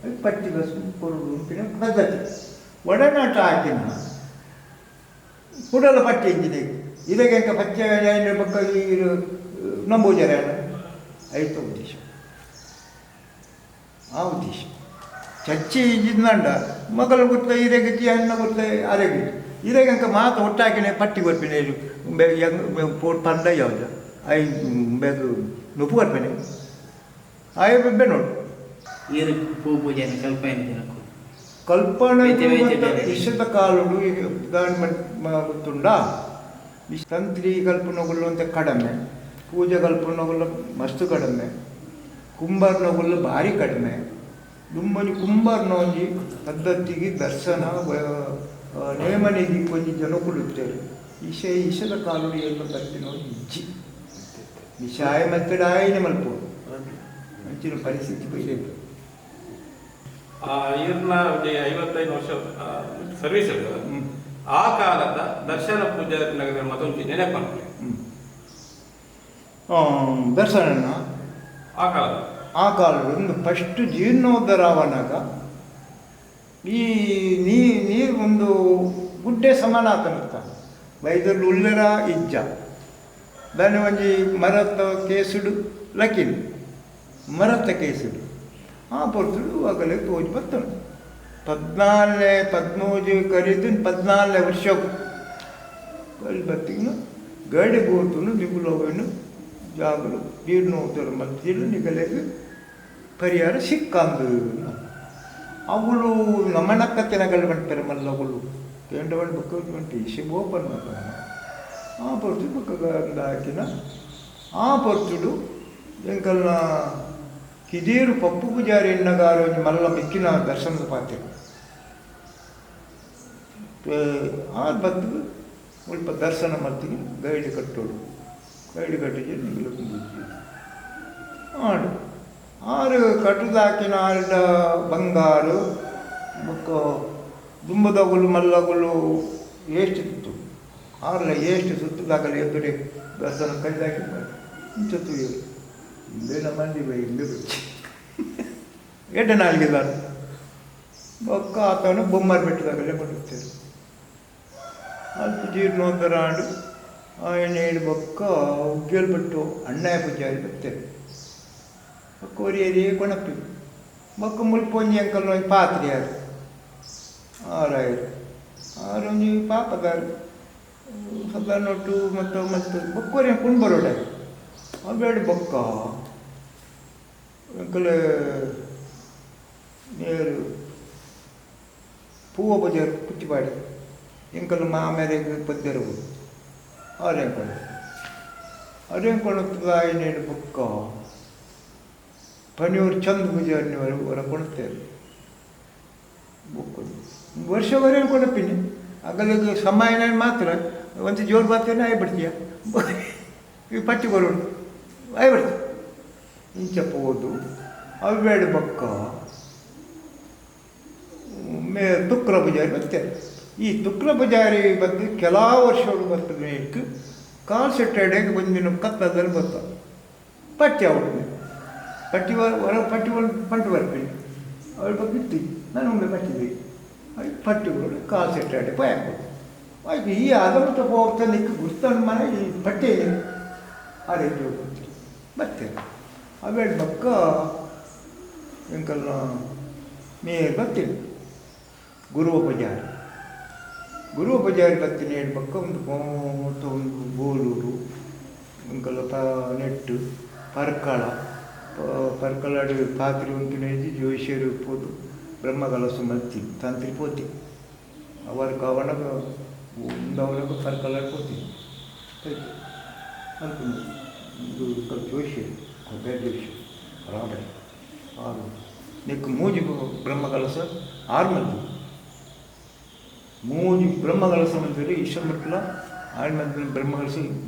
ಅದು ಪಟ್ಟಿ ಬಸ್ ಕೊರುಡು ಉಂಪಿನ ಪದ್ಧತಿ. ಒಡನಾಟ ಹಾಕಿನ ಕುಡಲ ಪಟ್ಟಿ ಇಂಜಿದೆ ಇದಕ್ಕೆ ಇಂಕ ಪಚ್ಚೆ ಬೊಕ್ಕ ಈ ನಂಬೂಜರ ಐತ ಉದ್ದೇಶ. ಆ ಉದ್ದೇಶ ಚರ್ಚೆ ಇಜ್ಜಿಂದಂಡ ಮಗಲು ಗೊತ್ತ ಇರೆಗೆ ಅಣ್ಣ ಗೊತ್ತ ಅರೆಗೆ ಇರೆಗೆ ಅಂಕ ಮಾತು ಒಟ್ಟಾಕಿನೆ ಪಟ್ಟಿ ಕೊರ್ಪಿನಿ ಪೋಟ್ ಪಂಡ ಯಾವ್ದು I ಬೇಗ ನುಪ್ಪು ಕೊರ್ಪಿನಿ ಆಯ್ ಬೆನ್ನೋಡು. ಈರು ಪೂ ಪೂಜೆನ ಕಲ್ಪನೆ ದಿನಕ್ಕೂ ಕಲ್ಪನೆ ಬೇತೆ ಬೇತೆ ಬೇರೆ. ಇಷ್ಟದ ಕಾಲುಡು ಈಗ ಗವರ್ಮೆಂಟ್ ಗೊತ್ತುಂಡಾ ಈ ತಂತ್ರಿ ಕಲ್ಪನೆಗಳು ಅಂತ ಕಡಿಮೆ, ಪೂಜೆ ಕಲ್ಪನೆಗಳು ಮಸ್ತ್ ಕಡಿಮೆ. ಕುಂಬಾರನಗುಲ್ಲ ಭಾರಿ ಕಡಿಮೆ. ದುಂಬನಿ ಕುಂಬಾರನ ಒಂಜಿ ಪದ್ಧತಿಗೆ ದರ್ಶನ ನೇಮನಿಗೆ ಒಂಜಿ ಜನಕುಲು ಇತ್ತೇರು. ಇಶೆ ಇಶದ ಕಾಲುಡು ಎಲ್ಲ ಬರ್ತಿನೋ ಇಜ್ಜಿ ವಿಷಾಯ ಮತ್ತೆ ಆಯನೆ ಮಲ್ಪೋಡು ಅಂಚಿನ ಪರಿಸ್ಥಿತಿ ಬೈಲೇತು. ಇರ್ನ 55 ವರ್ಷ ಸರ್ವಿಸ್ ಆ ಕಾಲದ ದರ್ಶನ ಪೂಜೆ ನಗರ ಮತ್ತೊಂದು ನೆನಪು ದರ್ಶನ ಆ ಕಾಲದ ಆ ಕಾಲದ ಒಂದು ಫಸ್ಟ್ ಜೀರ್ಣೋದ್ಧರವನಾಗ ಈ ನೀರು ಒಂದು ಗುಡ್ಡೆ ಸಮಾನ ಆತನತ್ತ ಬೈದಲ್ಲಿ ಉಲ್ಲರ ಇಜ್ಜ ದಾನಿ ಒಂಜಿ ಮರತ ಕೇಸುಡು ಲಕಿನ್ ಮರತ ಕೇಸುಡು ಆ ಪೊರ್ತುಡು ಆಗಲೇ ತೋಜಿ ಬರ್ತನು 14 15 ಕರೀದು 14 ವರ್ಷ ಕಲಿ ಬತ್ತಿನ ಗಡಿ ಗೋತುನು ನಿಗುಲೋವನ್ನು ಜಾಗಲು ಜೀರ್ಣೋದ್ಧಾರ ಮಲ್ತಿರು ನಿಗಲೆಗೆ ಪರಿಹಾರ ಸಿಕ್ಕಂದು. ಅವುಗಳು ನಮ್ಮನಕ್ಕ ತಿನಗಲ್ ಬಂತಾರೆ ಮಲ್ಲಗಳು ಕೇಂದ್ರವನ್ ಬಕ್ಕ ಬಂಟು ಇಸಿ ಓಪನ್ ಆ ಪೊರ್ತು ಬಕ್ಕ ಹಾಕಿನ ಆ ಪೊರ್ತುಡು ಎಂಕಲ್ನ ಕಿದೀರು ಪಪ್ಪು ಪೂಜಾರಿ ಎನ್ನಗಾರು ಮಲ್ಲ ಮಿಕ್ಕಿನ ದರ್ಶನದ ಪಾತ್ರೆ ಆ ಬತ್ತು ಸ್ವಲ್ಪ ದರ್ಶನ ಮಲ್ತಿಗೆ ಗೈಡ್ ಕಟ್ಟೋಡು ಗೈಡ್ ಕಟ್ಟಿಗೆ ನಿಗಲು ಆಡು ಆರು ಕಟ್ಟುದಾಕಿನ ಆರ್ಡ ಬಂಗಾರು ಬೊಕ್ಕ ದುಂಬದಗುಲು ಮಲ್ಲಗುಲು ಎಷ್ಟು ಸುತ್ತು ಆರ್ಲ ಎಷ್ಟು ಸುತ್ತದಾಗಲಿ ಎದುರೆ ದರ್ಶನ ಕೈದಾಕಿ ಇಂಚತ್ತು ಇಂದೇ ನಮ್ಮಲ್ಲಿ ಬೈ ಇಂದೇ ಬಚ್ಚಿ ಎಡ್ಡೆ ನಾಲ್ಗಿದ್ದಾರೆ ಬೊಕ್ಕ ಆತನು ಬೊಮ್ಮಾರು ಬೆಟ್ಟದಾಗಲೇ ಕೊಡುತ್ತೇವೆ ಅಲ್ಪ ಜೀರ್ಣೋದ್ಧರ ಆಡು ఆయన ಬೊಕ್ಕ ಉಗ್ಗೇಲ್ಬಿಟ್ಟು ಅಣ್ಣಯ್ಯ ಪೂಜಾರಿ ಬರ್ತೇವೆ ಕೋರಿಯರಿ ಕೊಣಪ್ಪಿ ಬೊಕ್ಕ ಮುಲ್ಪೊಂಜಿ ಅಂಕಲ್ ಒಂಜಿ ಪಾತ್ರಿಯಾರು ಆರಾಯರು ಆರೊಂಜಿ ಪಾಪದಾರು ಸದಾನೊಟ್ಟು ಮತ್ತು ಮತ್ತು ಬೊಕ್ಕೋರಿ ಕುಣ್ ಬರೋಡೆ ಅವೇಡು ಬೊಕ್ಕ ಅಂಕಲ್ ನೇರು ಪೂವ ಬಜಾರು ಕುಚ್ಚಿಪಾಡಿ ಎಂಕಲ್ ಮಾಮೇರೆಗ್ ಪದ್ದೆರವು ಅರೆಂಕೊಣ ಅರೆಂಕೊಣತ್ತದ ಐನೇಳು ಬೊಕ್ಕ ಪನಿಯೂರು ಚಂದ ಪೂಜಾರಿನ ಹೊರ ಕೊಡ್ತೇವೆ ಬೊಕ್ಕ ವರ್ಷ ವರೆಗೆ ಕೊಡಪಿನಿ ಅಗಲಿಗೆ ಸಮಯ ಮಾತ್ರ ಒಂದು ಜೋರು ಬಾತೇನೆ ಆಯ್ ಬಿಡ್ತೀಯ ಈ ಪಟ್ಟಿ ಬರೋಡು ಆಯ್ ಬಿಡ್ತೀಯ ಇಂಚ ಪೋದು ಅವೇಡು ಬೊಕ್ಕ ಮೇ ತುಕ್ರ ಪೂಜಾರಿ ಬರ್ತಾರೆ. ಈ ತುಕ್ರ ಪೂಜಾರಿ ಬಂದು ಕೆಲವು ವರ್ಷಗಳು ಬರ್ತದೆ ಕಾಲು ಸೆಟ್ಟಡೆಗೆ ಒಂದಿನ ಕತ್ತದಲ್ಲಿ ಬರ್ತಾರೆ ಪಟ್ಟಿ ಅವಳು ಪಟ್ಟಿ ಹೊರ ಪಟ್ಟಿ ಪಂಟು ಬರ್ತೀನಿ ಅವಳು ಬಗ್ಗೆ ನಾನು ಒಮ್ಮೆ ಪಟ್ಟಿದ್ದೆ ಅದು ಪಟ್ಟಿಗಳು ಕಾಲು ಸೆಟ್ಟಡೆ ಪೋಯಾಕೋದು ಆಯ್ತು. ಈ ಅದಮತ ಹೋಗ್ತಾ ನಿಕ್ಕ ಗುರ್ತನ ಮನೆ ಈ ಪಟ್ಟಿ ಆ ರೇಂಜ್ ಹೋಗ್ತೀವಿ ಬರ್ತೇವೆ ಅವೇಳು ಬಕ್ಕ ಎಂಕಲ್ನ ಮೇಲ್ ಬರ್ತೀನಿ ಗುರುವ ಪೂಜಾರಿ ಗುರುವ ಪೂಜಾರಿ ಬರ್ತೀನಿ ಹೇಳ್ಬಕ್ಕ ಒಂದು ಮೂವತ್ತು ಒಂದು ಬೋಲೂರು ಎಂಕಲ್ಲ ಪ ನೆಟ್ಟು ಪರ್ಕಳ ಪರ್ಕಳಾಡು ಪಾತ್ರೆ ಉಂಟು ಜೋಯಿಷರು ಪೋದು ಬ್ರಹ್ಮಕಲಸ ಮಲ್ತಿ ತಂತ್ರಿ ಪೋತಿ ಅವರ ಕವನಗ ಉಂದವನಗ ಪರ್ಕಳಾಡು ಪೋತಿ ಅಲ್ಪುಂಡು ಇದು ಜೋಯಿಷರು ಬೇರೆ ಜೋಯಿಷರು ರಾಬಡಿ ಆರು ನೆಕ್ಕು ಮೂಜಿ ಬ್ರಹ್ಮಕಲಸ ಆರು ಮಂದಿ ಮೂಜಿ ಬ್ರಹ್ಮಕಲಸ ಮಂದಿರ ಈಶ್ವರ ಆರು ಮಂದಿ ಬ್ರಹ್ಮಕಲಸ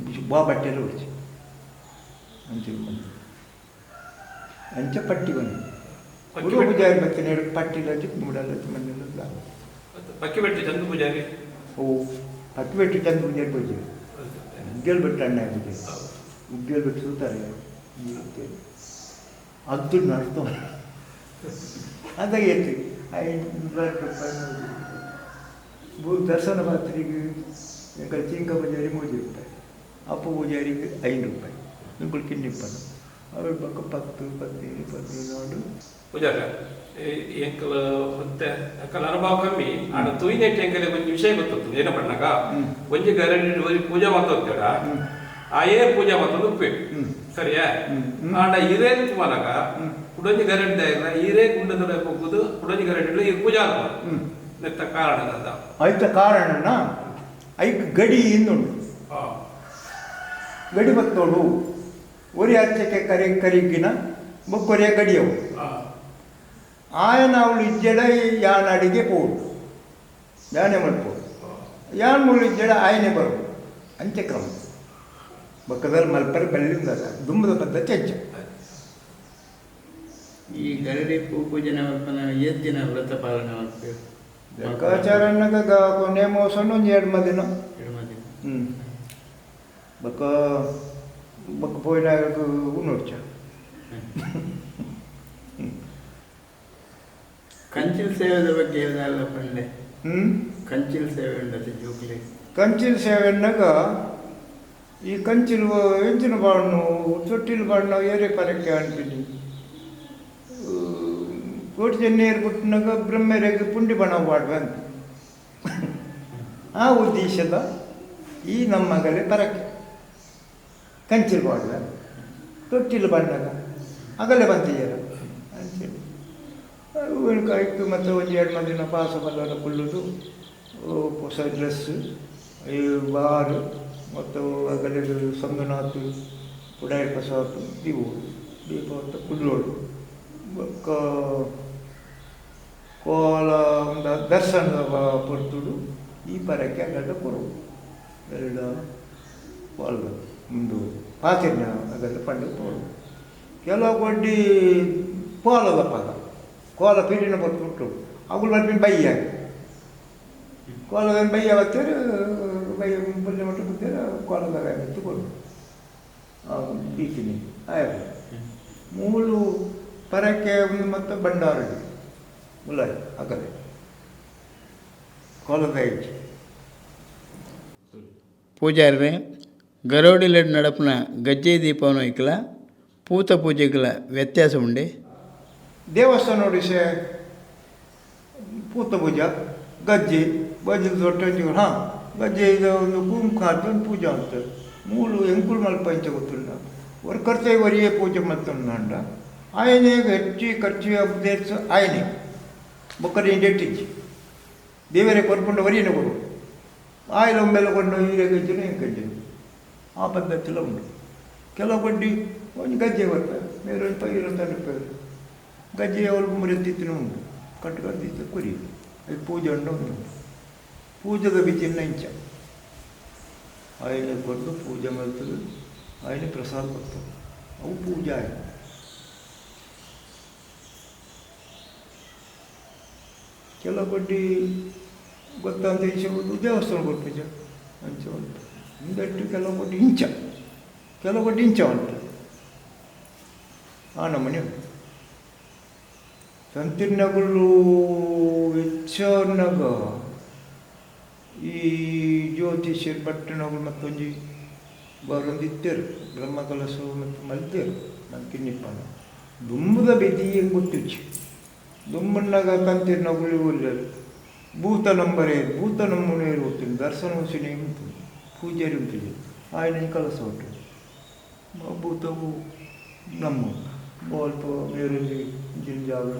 ಬಾ ಬಟ್ಟೆಲ್ಲ ಹೊಡಿಸಿ ಅಂಚೆ ಅಂಚೆ ಪಟ್ಟಿ ಬಂದು ಗುರು ಪೂಜಾರಿ ಬರ್ತೀನಿ ಪಟ್ಟಿಲ್ಲ ಮುಡಲ್ಲ ಮನೆಯಲ್ಲ ಪಕ್ಕಿಬೆಟ್ಟು ಚಂದ ಪೂಜಾರಿ ಓ ಪಕ್ಕಿಬೆಟ್ಟು ಚಂದ ಪೂಜಾರಿ ಪೂಜೆ ಉಗ್ಗೇಲ್ ಬೆಟ್ಟು ಅಣ್ಣ ಪೂಜೆ ಉಗ್ಗೇಲ್ ಬೆಟ್ಟು ಸುತ್ತಾರೆ ಅದು ನಡ್ತು ಅದಾಗ ಏತು 500 ರೂಪಾಯಿ ದರ್ಶನ ಪಾತ್ರಿಗೆ ಎಂಕಲ್ ಚಿಂಕ ಪೂಜಾರಿ 3 ರೂಪಾಯಿ ಅಪ್ಪ ಪೂಜಾರಿಗೆ 5 ರೂಪಾಯಿ ನಿಂಕುಲು ಕಿನ್ನಿಪ್ಪನು ಅವ್ರ ಪಕ್ಕ 10 15 15 ಪೂಜಾರ ಎಂಕಲ್ ಮತ್ತೆ ಎಂಕಲ್ ಅನುಭವ ಕಮ್ಮಿ ಆಡ ತೂಯಿನೆಟ್ ಎಂಕಲ್ ಒಂಜಿ ವಿಷಯ ಗೊತ್ತಿತ್ತು ಏನ ಪಣ್ಣಾಗ ಒಂಜಿ ಗರಡಿ ಒಂಜಿ ಪೂಜೆ ಮಾತೋಗ್ತೇಡ ಆಯೇ ಪೂಜೆ ಮಾತೊಂದು ಉಪ್ಪೆ ಸರಿಯಾ ಆಂಡ ಇರೇ ತುಮನಗ ಕುಡೊಂಜಿ ಗರಡಿ ದಾಯಿರ ಇರೇ ಗುಂಡದ ಹೋಗುದು ಕುಡೊಂಜಿ ಗರಡಿ ಈ ಪೂಜಾ ನೆತ್ತ ಕಾರಣ ಐತ ಕಾರಣನ ಐಕ್ ಗಡಿ ಇಂದುಂಡು ಗಡಿ ಬತ್ತೋಡು ಒರಿ ಅರ್ಚಕೆ ಕರಿ ಕರಿಗಿನ ಬೊಕ್ಕೊರಿಯ ಗಡಿಯವು. ಆಯನ ಅವಳು ಇಜ್ಜಡ ಯಾನ್ ಅಡಿಗೆ ಪೋಡು ಯಾನೆ ಮಲ್ಪೋಡು ಯಾನ್ ಮುಳ್ಳು ಇಜ್ಜಡ ಆಯನೆ ಬರು ಅಂಚೆ ಕ್ರಮ ಬೊಕ್ಕದಲ್ಲಿ ಮಲ್ಪರೆ ಬಲ್ಲಿಂದ ದುಂಬದ ಪದ್ಧತಿ ಅಂಚೆ. ಈ ಗರಡಿ ಪೂ ಪೂಜನೆ ಮಲ್ಪನ ಏತ್ ದಿನ ವ್ರತ ಪಾಲನೆ ಮಲ್ಪೆರ್? ಲೆಕ್ಕಾಚಾರ ಕೊನೆ ಮೋಸನು ಒಂಜಿ ಎಡ್ಮ ದಿನ. ಎಡ್ಮ ದಿನ. ಬೊಕ್ಕ ಬೊಕ್ಕ ಪೋಯಿನ ಉನ್ನೊಡ್ಚ. ಕಂಚಿಲ್ ಸೇವೆದ ಬಗ್ಗೆ ಏದಾಲ ಪಂಡೆ? ಕಂಚಿಲ್ ಸೇವೆ ಉಂಡತೆ ಜೋಕ್ಲೆ? ಕಂಚಿಲ್ ಸೇವೆ ಎನ್ನಗ ಈ ಕಂಚಿಲ್ ಎಂಚಿನ ಬಾಣ್ಣು ತೊಟ್ಟಿಲ್ ಬಾಣ್ಣು ಏರೆ ಪರಕ್ಕೆ ಅನ್ಪಿನಿ ಕೋಟಿ ಚೆನ್ನೇರು ಪುಟ್ಟಿನಾಗ ಬ್ರಹ್ಮರಿಗೆ ಪುಂಡಿ ಬಣ ಪಾಡ್ವೆ ಅಂತ ಆ ಉದ್ದೇಶದ ಈ ನಮ್ಮಗಲೇ ಪರಕ್ಕೆ ಕಂಚಿಲ್ ಪಾಡ್ವೆ ತೊಟ್ಟಿಲ್ ಬಣ್ಣಗ ಅಗಲೆ ಬಂತಿದ್ದಾರೆ ಅಂತೇಳಿ ಕೈಕ್ ಮತ್ತು ಒಂಜಿ ಎರಡು ದಿನ ಪಾಸ ಬಲ್ಲರ ಕುಲ್ಲುದು ಹೊಸ ಡ್ರೆಸ್ ಈ ಬಾರು ಮತ್ತು ಅಗಲೆ ಸಂಗನಾಥ್ ಪುಡಾಯಿ ಪ್ರಸಾದ್ ದೀವು ದೀಪ ಕುಲ್ಲೋಡು ಬೊಕ್ಕ ಕೋಲ ದರ್ಶನದ ಪೊರ್ತುಡು ಈ ಪರಕ್ಕೆ ಅಗಲ ಕೊರು ಎರಡು ಕೋಲ ಉಂದು ಪಾತಿರ್ನ ಅಗಲ ಪಂಡ ಪೋಡು ಕೆಲವು ಕೊಡ್ಡಿ ಕೋಲದ ಪದ ಕೋಲ ಪೀಡಿನ ಪೊರ್ತು ಉಂಟು ಅವುಗಳು ಬರ್ಪಿನ ಬೈಯಾಗಿ ಕೋಲದ ಬೈಯ ಬತ್ತೇರು ಬೈಯ ಪುಲ್ಲೆ ಮಟ್ಟ ಬತ್ತೇರು ಕೋಲದ ಬತ್ತು ಕೊಡು ಬೀಚಿನಿ ಆಯ್ತು ಮೂಲು ಪರಕ್ಕೆ ಒಂದು ಮತ್ತು ಭಂಡಾರಡಿ ಮುಲಾಯಿ ಅಗಲೆ ಕೋಲದ ಇಜ್ಜಿ. ಪೂಜಾರ್ರೆ ಗರೋಡಿಲೆಡ್ ನಡಪುನ ಗಜ್ಜೆ ದೀಪವನ ಇಕ್ಕಲ ಪೂತ ಪೂಜೆಗಳ ವ್ಯತ್ಯಾಸ ಉಂಡೆ? ದೇವಸ್ಥಾನ ನೋಡಿಸೆ ಪೂತ ಪೂಜೆ ಗಜ್ಜೆ ಬಜ್ಜಿ ದೊಡ್ಡ ಹಾಂ ಗಜ್ಜೆ ಇದು ಒಂದು ಕುಂಕುಮ ಹಾಕಿ ಒಂದು ಪೂಜೆ ಅಂತ ಮೂಲು ಎಂಕುಲು ಮಲ್ಪ ಇಂಚ ಗೊತ್ತುಂಡ ಒರ್ಕರ್ತೆ ಒರಿಯೇ ಪೂಜೆ ಮಲ್ತೊಂಡ ಆಯನೆ ಹೆಚ್ಚಿ ಖರ್ಚು ಉದ್ದೇಶ ಆಯನೆ ಬೊಕ್ಕರೆ ಇಂಡೆಟ್ಟಿಜ್ಜಿ ದೇವರೇ ಕೊರ್ಪುಂಡ ಒರಿಯನೆ ಕೊಡು ಆಯಿಲ ಒಮ್ಮೆಲೆ ಕೊಂಡು ಹೀರೆ ಗಜ್ಜೆನ ಹೆಂಗೆ ಆ ಪದ್ಧತಿಲ ಉಂಟು. ಕೆಲವು ಬಡ್ಡಿ ಒಂಜಿ ಗಜ್ಜೆ ಬರ್ತಾರೆ ಮೇರೆ ಒಂದು 50 ರೂಪಾಯಿ ಗಜ್ಜೆ ಅವಳು ಮುರಿತಿತ್ತಿನ ಉಂಟು ಕಟ್ಟು ಕಟ್ಟಿತ್ತು ಕುರಿ ಅದು ಪೂಜೆ ಉಂಟು ಉಂಟು ಪೂಜೆದ ಬಿಜಿನ ಇಂಚ ಆಯಿನ ಕೊಟ್ಟು ಪೂಜೆ ಮಾಡ್ತದೆ ಆಯಿನ ಪ್ರಸಾದ ಬರ್ತದೆ ಅವು ಪೂಜೆ ಆಯ್ತು. ಕೆಲವು ಬಡ್ಡಿ ಗೊತ್ತಂತ ಇಂಚ ದೇವಸ್ಥಾನ ಕೊಟ್ಟು ಪೂಜೆ ಅಂಚ ಉಂಟು ಹಿಂದಟ್ಟು ಕೆಲವು ಕೊಟ್ಟು ಇಂಚ ಕೆಲವು ಕೊಟ್ಟು ಇಂಚ ಉಂಟು ಆ ನಮೂನೆ ಉಂಟು. ತಂತಿರ್ನಗುಲು ಹೆಚ್ಚನಾಗ ಈ ಜ್ಯೋತಿಷ್ಯರು ಭಟ್ಟನಗಳು ಮತ್ತೊಂಜಿ ಬರೊಂದಿತ್ತೇರು ಬ್ರಹ್ಮ ಕಲಸ ಮತ್ತು ಮಲ್ತೇರು ನನ್ನ ಕಿನ್ನಿಪ್ಪನ ದುಂಬುದ ಬಿದ್ದಿ ಹೆಂಗೆ ಗೊತ್ತಿಚ್ಚು ದುಂಬಣ್ಣಾಗ ತಂತಿರ್ನಗುಲು ಉಳ್ಳರು ಭೂತ ನಂಬರೇ ಭೂತ ನಮ್ಮನೆ ಗೊತ್ತಿಲ್ಲ ದರ್ಶನ ಸಿನಿ ಉಂಟು ಪೂಜಾರಿ ಉಂಟು ఆయన ಕಲಸ ಉಂಟು ಭೂತವು ನಮ್ಮ ಅಲ್ಪ ಮೇರಲ್ಲಿ ಜಿಂಜಾಗ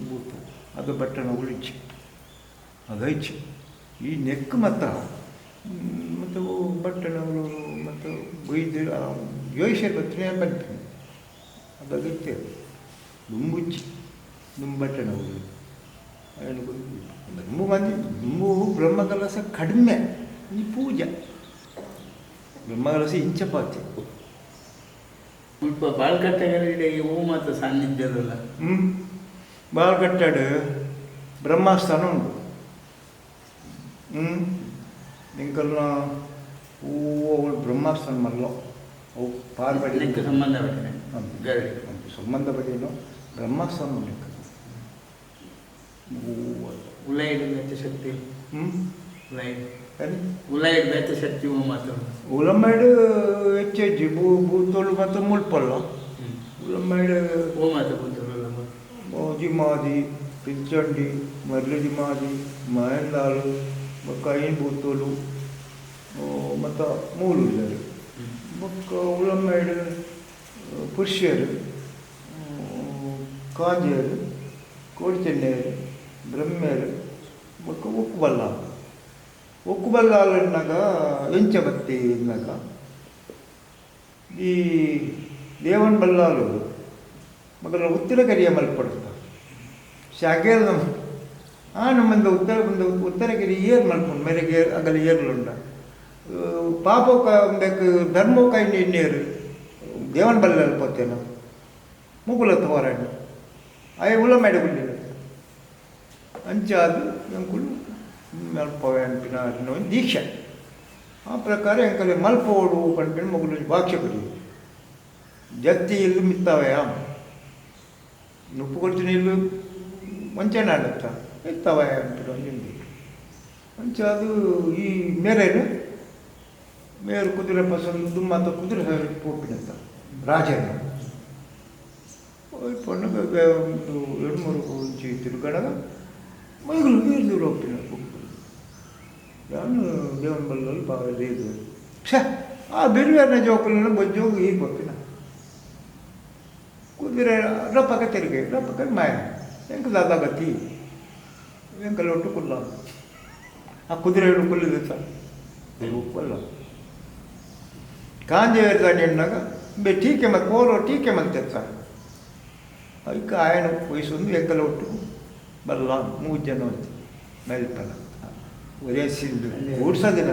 ಭೂತ ಅದು ಬಟ್ಟನಗಳು ಇಚ್ಚೆ ಅದು ಇಚ್ಚೆ ಈ ನೆಕ್ ಮತ್ತ ಮತ್ತು ಬಟ್ಟನಗಳು ಮತ್ತು ಬೈದು ಜೋಯಿಸರ್ ಬತ್ತನೆ ಬಂತು ಅದಾಗಿತ್ತೆ ದುಂಬುಚ್ಚಿ ದುಂಬು ಬಟ್ಟನಗಳು ದುಂಬು ಮಂದಿ ದುಂಬು ಬ್ರಹ್ಮಕಲಸ ಕಡಿಮೆ ಈ ಪೂಜೆ ಬ್ರಹ್ಮಕಲಸ ಇಂಚಪಾತಿ ಮುಲ್ಪ ಬಾಳ್ಕಟ್ಟೆಗರಿಗೆ ಹೂ ಮಾತ ಸಾನ್ನಿಧ್ಯದಲ್ಲ. ಬಾಳ್ಕಟ್ಟೆಡ್ ಬ್ರಹ್ಮಸ್ಥಾನ ಉಂಟು. ಎಂಕಲ್ನ ಹೂವು ಅವಳು ಬ್ರಹ್ಮಸ್ಥಾನ ಮಲ್ಲ ಅವು ಪಾರ್ಬಡಿ ನೆಕ್ಕ್ ಸಂಬಂಧಪಟ್ಟಿನ ಗರಡಿ ಸಂಬಂಧಪಟ್ಟಿನ ಬ್ರಹ್ಮಸ್ಥಾನ ಉಂಟು ಹೂವು. ಉಲೈಡ್ ಬೇತೆ ಶಕ್ತಿ. ಉಲೈಡ್ ಸರಿ ಉಲೈಡ್ ಬೇತೆ ಶಕ್ತಿ ಹೂ ಮಾತ ಉಲಂಬೈಡ್ ಹೆಚ್ಚು ಭೂ ಭೂತೋಳು ಮತ್ತು ಮುಲ್ಪಲ್ಲ ಉಲಂಬೈಡ್ ಹೂ ಮಾತ ಭೂತೋಳು ಜಿಮಾದಿ ಪಿಲ್ಚಂಡಿ ಮರ್ಲು ಜಿಮಾದಿ ಮಹಂದಾಳು ಬೊಕ್ಕ ಐನ್ ಭೂತೋಲು ಮತ್ತು ಮೂಲು ಉಳ್ಳರು ಬೊಕ್ಕ ಉಲಂಬೈಡ್ ಪುರುಷರು ಕಾಂಜಿಯರು ಕೋಡಿచెನ್ನೆಯರು ಬ್ರಹ್ಮೆಯರು ಬೊಕ್ಕ ಉಕ್ಕುಬಲ್ಲ ಉಕ್ಕುಬಲ್ಲಾಲ್ ಎನ್ನಾಗ ಎಂಚ ಬತ್ತಿ ಎನ್ನಾಗ ಈ ದೇವನ್ ಬಲ್ಲಾಲು ಮೊದಲ ಉತ್ತರ ಕರಿಯ ಮಲ್ಪಡುತ್ತ ಶಾಖೇರ್ ನಮ್ಮ ಆ ನಮ್ಮಂದ ಉತ್ತರ ಬಂದ ಉತ್ತರ ಕರಿ ಏರ್ ಮಲ್ಪುಂಡು ಮೇರೆಗೆ ಅಗಲ ಏರ್ಲುಂಡ ಪಾಪೋಕ ಬೇಕು ಧರ್ಮೋಕ ಇನ್ನೇರು ದೇವನ ಬಲ್ಲ ಪೋತೇನ ಮುಗುಲ ಹೋರಾಡಿ ಆಯೆ ಉಲ ಮೇಡ ಗುಳ್ಳಿಲ್ಲ ಅಂಚಾದು ಎಂಕುಲು ಮಲ್ಪವೆ ಅನ್ಪಿನ ದೀಕ್ಷೆ ಆ ಪ್ರಕಾರ ಎಂಕಲೆ ಮಲ್ಪೋಡು ಪನ್ಪಿನ ಮೊಗುಲು ಭಾಷ್ಯ ಕೊಡಿ ಜತ್ತಿ ಇಲ್ಲು ಮಿತ್ತವಯ ನುಪ್ಪು ಕೊಡ್ತೀನಿ ಇಲ್ಲು ಮಂಚನ ಆಡತ್ತ ಮಿತ್ತವಯ ಅನ್ಪಿನ ಒಂಜಿ ಅಂಚಾದು ಈ ಮೇರೇನು ಮೇರು ಕುದುರೆ ಪಸಂದು ಮತ್ತು ಕುದುರೆ ಪೋಪಿನಂತ ರಾಜನ ಪೊಣ್ಣು ಒಂದು ಎರಡು ಮೂರು ಒಂಜಿ ತಿರುಗಡಗ ಮೈಗಳು ನೀರು ದೂರ ಹೋಗ್ತೀನಿ ನಾನು ದೇವನ ಬಲ್ಲಲ್ಲಿ ಬಾವಿ ಇದು ಛ ಆ ಬಿರುವೆರ್ನ ಜೋಕುಲನ್ನ ಬೊಜ್ಜೋಗು ಈಗ ಬರ್ತೀನ ಕುದುರೆ ರಪ್ಪಕ ತಿರುಗಿ ರಪ್ಪಕ ಮಾಯ ಎಂಕ ದಾದಾಗತಿ ಎಂಕಲ ಒಟ್ಟು ಕುಲ್ಲ ಆ ಕುದುರೆ ಕುಲ್ಲಿದೆ ಸರ್ ಉಪ್ಪಲ್ಲ ಕಾಂಜೆ ಎಣ್ಣಾಗ ಬೆ ಟೀಕೆ ಮತ್ತು ಕೋರೋ ಟೀಕೆ ಮಂತೆ ಸರ್ ಅದಕ್ಕೆ ಆಯನ ವಯಸ್ಸೊಂದು ಎಂಕಲ ಒಟ್ಟು ಬಲ್ಲ ಮೂರು ಜನ ಅಂತ ಮೇಲ್ಪಲ್ಲ ಒರೇ ಸಿಂಧು ಊಡ್ಸೋದಿಲ್ಲ.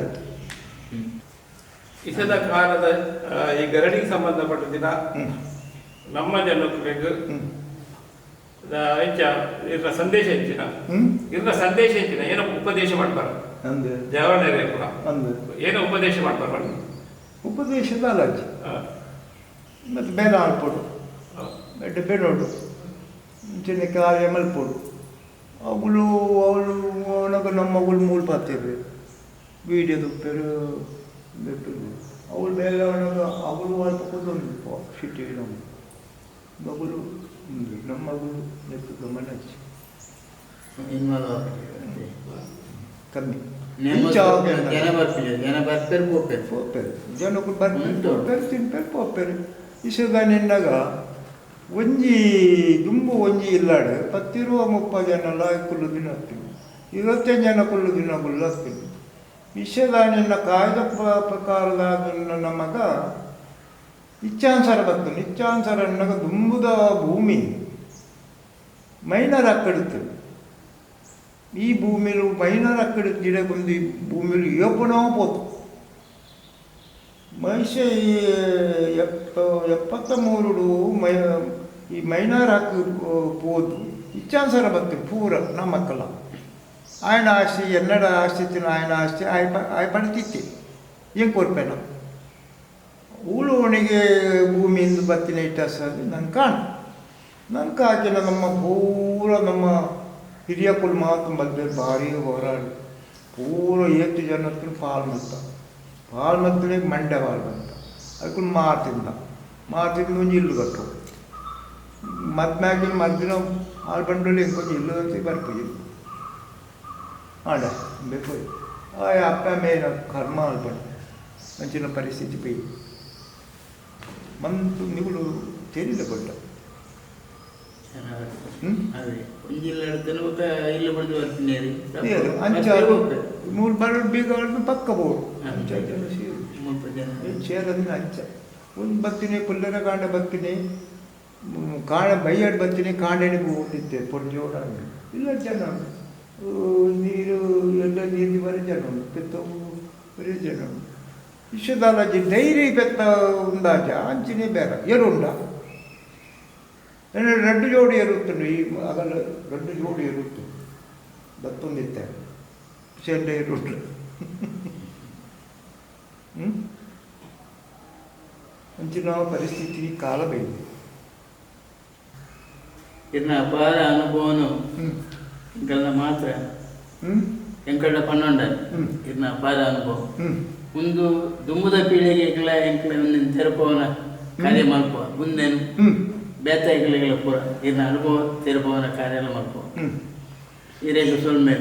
ಇಸದ ಕಾಲದ ಈ ಗರಡಿಗೆ ಸಂಬಂಧಪಟ್ಟ ದಿನ ನಮ್ಮ ಜನಕ್ಕೆ ಹೆಚ್ಚ ಇದ್ರ ಸಂದೇಶ ಹೆಚ್ಚಿನ ಇದ್ರ ಸಂದೇಶ ಹೆಚ್ಚಿನ ಏನೋ ಉಪದೇಶ ಮಾಡ್ಬಾರ ಅಂದೆ ದೇವರೇ ಕೂಡ ಅಂದೆ ಏನೋ ಉಪದೇಶ ಮಾಡ್ಬಾರ. ಉಪದೇಶದ ಅಲರ್ಜಿ ಮತ್ತು ಬೇಡ ಆಲ್ಪೊಡು ಬೆಡ್ಡ ಬೇಡೋಡು ಚಿನ್ನ ಕಾರ್ಯ ಮಲ್ಪೊಡು ಅವಳು ಅವಳು ಅವನಾಗ ನಮ್ಮ ಮಗಳು ಮೂಲ ಪಾತೇವೆ ವೀಡಿಯೋ ತುಪ್ಪೇರು ಬೆಪ್ಪರು ಅವಳು ಮೇಲೆ ಅವನಾಗ ಅವಳು ಅಲ್ಪ ಕೂದೊಂದು ಸಿಟಿ ನಮ್ಮ ಮಗಳು ನಮ್ಮ ಮಗಳು ನೆಟ್ಟು ಗಮನ ಇನ್ವಾಲ್ವ್ ಆಗುತ್ತೆ. ಕಮ್ಮಿ ಜನ ಬರ್ಪಿಲ್ಲ, ಜನ ಬರ್ಪೇರು ಪೋಪೇರು ಪೋಪೇರು ಜನಕ್ಕೂ ಬರ್ಪೇರು ಉಂಟು. ಪೋಪೇರು ತಿನ್ಪೇರು ಪೋಪೇರು ಇಸದ ನಿನ್ನಾಗ ಒಂಜಿ ದುಂಬು ಒಂಜಿ ಇಲ್ಲಾಡು ಪತ್ತಿರುವ ಮುಪ್ಪ ಜನಲ ಕುಲ್ಲು ದಿನ ಹತ್ತೀನಿ 25 ಜನ ಕುಲ್ಲು ದಿನ ಕುಲ್ಲು ಹತ್ತೀನಿ ವಿಷಯದ ನಿನ್ನ ಕಾಯ್ದ ಪ್ರಕಾರದ ನಮಗ ಇಚ್ಛಾನುಸಾರ ಬರ್ತದೆ. ಇಚ್ಛಾನುಸಾರ ಅನ್ನಗ ದುಂಬುದ ಭೂಮಿ ಮೈನರ್ ಅಕ್ಕಡುತ್ತೆ. ಈ ಭೂಮಿಲು ಮೈನರ್ ಅಕ್ಕಡ ಗಿಡಗೊಂದು ಈ ಭೂಮಿಲು ಏಪನೋ ಪೋತು ಮನುಷ್ಯ ಈ 73 ಮೈ ಈ ಮೈನಾರ್ ಹಾಕಿ ಪೋದು ಇಚ್ಛಾನುಸಾರ ಬರ್ತದೆ ಪೂರ ನಮ್ಮ ಮಕ್ಕಳ ఆయన ಆಸ್ತಿ ಎನ್ನಡ ಆಸ್ತಿ ತಿನ್ನ ఆయన ಆಸ್ತಿ ಆಯ್ ಆಯ್ ಪಡ್ತಿತ್ತಿ ಏನು ಕೊರ್ಪೇನ ಊಳುವಣಿಗೆ ಭೂಮಿಯಿಂದ ಬತ್ತಿನ ಇಟ್ಟಾಸದು ನಂಗೆ ಕಾಣು ನಂಗೆ ಹಾಕಿನ ನಮ್ಮ ಪೂರ ನಮ್ಮ ಹಿರಿಯ ಕುಲ್ ಮಾತು ಬಂದ ಭಾರಿ ಹೋರಾಡಿ ಪೂರ ಏತು ಜನ ಹತ್ರ ಪಾಲ್ ಮತ್ತ ಪಾಲ್ ಮತ್ತನೇ ಮಂಡ್ಯ ಪಾಲ್ ಬಂತ ಅದಕ್ಕೆ ಮಾರ್ತಿಂದ ಮಾರ್ತಿಂದ ಒಂಜಿ ಇಲ್ಲು ಕಟ್ಟು ಮದ್ಮ್ಯಾಗಿನ ಮದ್ದಿನ ಹಾಲು ಬಂಡಲ್ಲಿ ಇಂಕೊಂಚ ಇಲ್ಲು ಅಂತ ಬರ್ಪುಜಿ ಆಡ ಬೇಕು ಆ ಅಪ್ಪ ಮೇನ ಕರ್ಮ ಅಲ್ಪಂಡು ಮಂಚಿನ ಪರಿಸ್ಥಿತಿ ಪೈ ಮಂತು ನಿಗುಲು ತೆರಿಲ್ಲ ಕೊಟ್ಟ. ಅದೇ ಒಂಜಿ ಇಲ್ಲ ಇಡ್ತೇನೆ ಬೊಕ್ಕ ಇಲ್ಲ ಬಡ್ದು ಬರ್ತೀನಿ. ಅಂಚ ಮೂರು ಬರ ಬೀಗ ಪಕ್ಕ ಬೋಡು ಅಂಚ ಜನ ಸೇರು ಮುಲ್ಪ ಜನ ಸೇರದಿನ ಅಂಚ ಒಂದು ಬತ್ತಿನಿ ಪುಲ್ಲರ ಕಾಂಡ ಬತ್ತಿನಿ ಕಾಣ ಬೈಯಾಡ್ ಬತ್ತಿನಿ ಕಾಂಡೆಣಿ ಹೋಗ್ತಿತ್ತೆ ಪೊಂಜೋಡ ಇಲ್ಲ ಜನ ನೀರು ಎಲ್ಲ ನೀರು ಬರೀ ಜನ ಉಂಟು ಪೆತ್ತ ಬರೀ ಜನ ಉಂಟು ವಿಶ್ವದಾಲಜಿ ಡೈರಿ ಪೆತ್ತ ಉಂದಾಚ ಅಂಚಿನೇ ಬೇರೆ ಎರುಂಡ రెండు ಜೋಡಿ ಎರುತ್ತುಂಡು ಈ ಅಗಲ రెండు ಜೋಡಿ ಎರುತ್ತು ಬತ್ತೊಂದಿತ್ತೆ ಚೆಂಡೆ ಎರುಂಡು ಅಂಚಿನ ಪರಿಸ್ಥಿತಿ ಕಾಲ ಬೇಕು. ಇರ್ನ ಅಪಾರ ಅನುಭವನು ಎಂಕಲ್ನ ಮಾತ್ರ ಎಂಕಲ್ಡ ಪನ್ನೊಂಡ ಇರ್ನ ಅಪಾರ ಅನುಭವ ಒಂದು ದುಂಬುದ ಪೀಳಿಗೆಗಳ ಎಂಕಲ ಒಂದು ತೆರಪವನ ಕಾರ್ಯ ಮಲ್ಪ ಮುಂದೇನು ಬೇತಾಯಿಗಳ ಪೂರ ಇರ್ನ ಅನುಭವ ತೆರಪವನ ಕಾರ್ಯ ಮಲ್ಪ ಇರೇಗ ಸೊಲ್ಮೆ.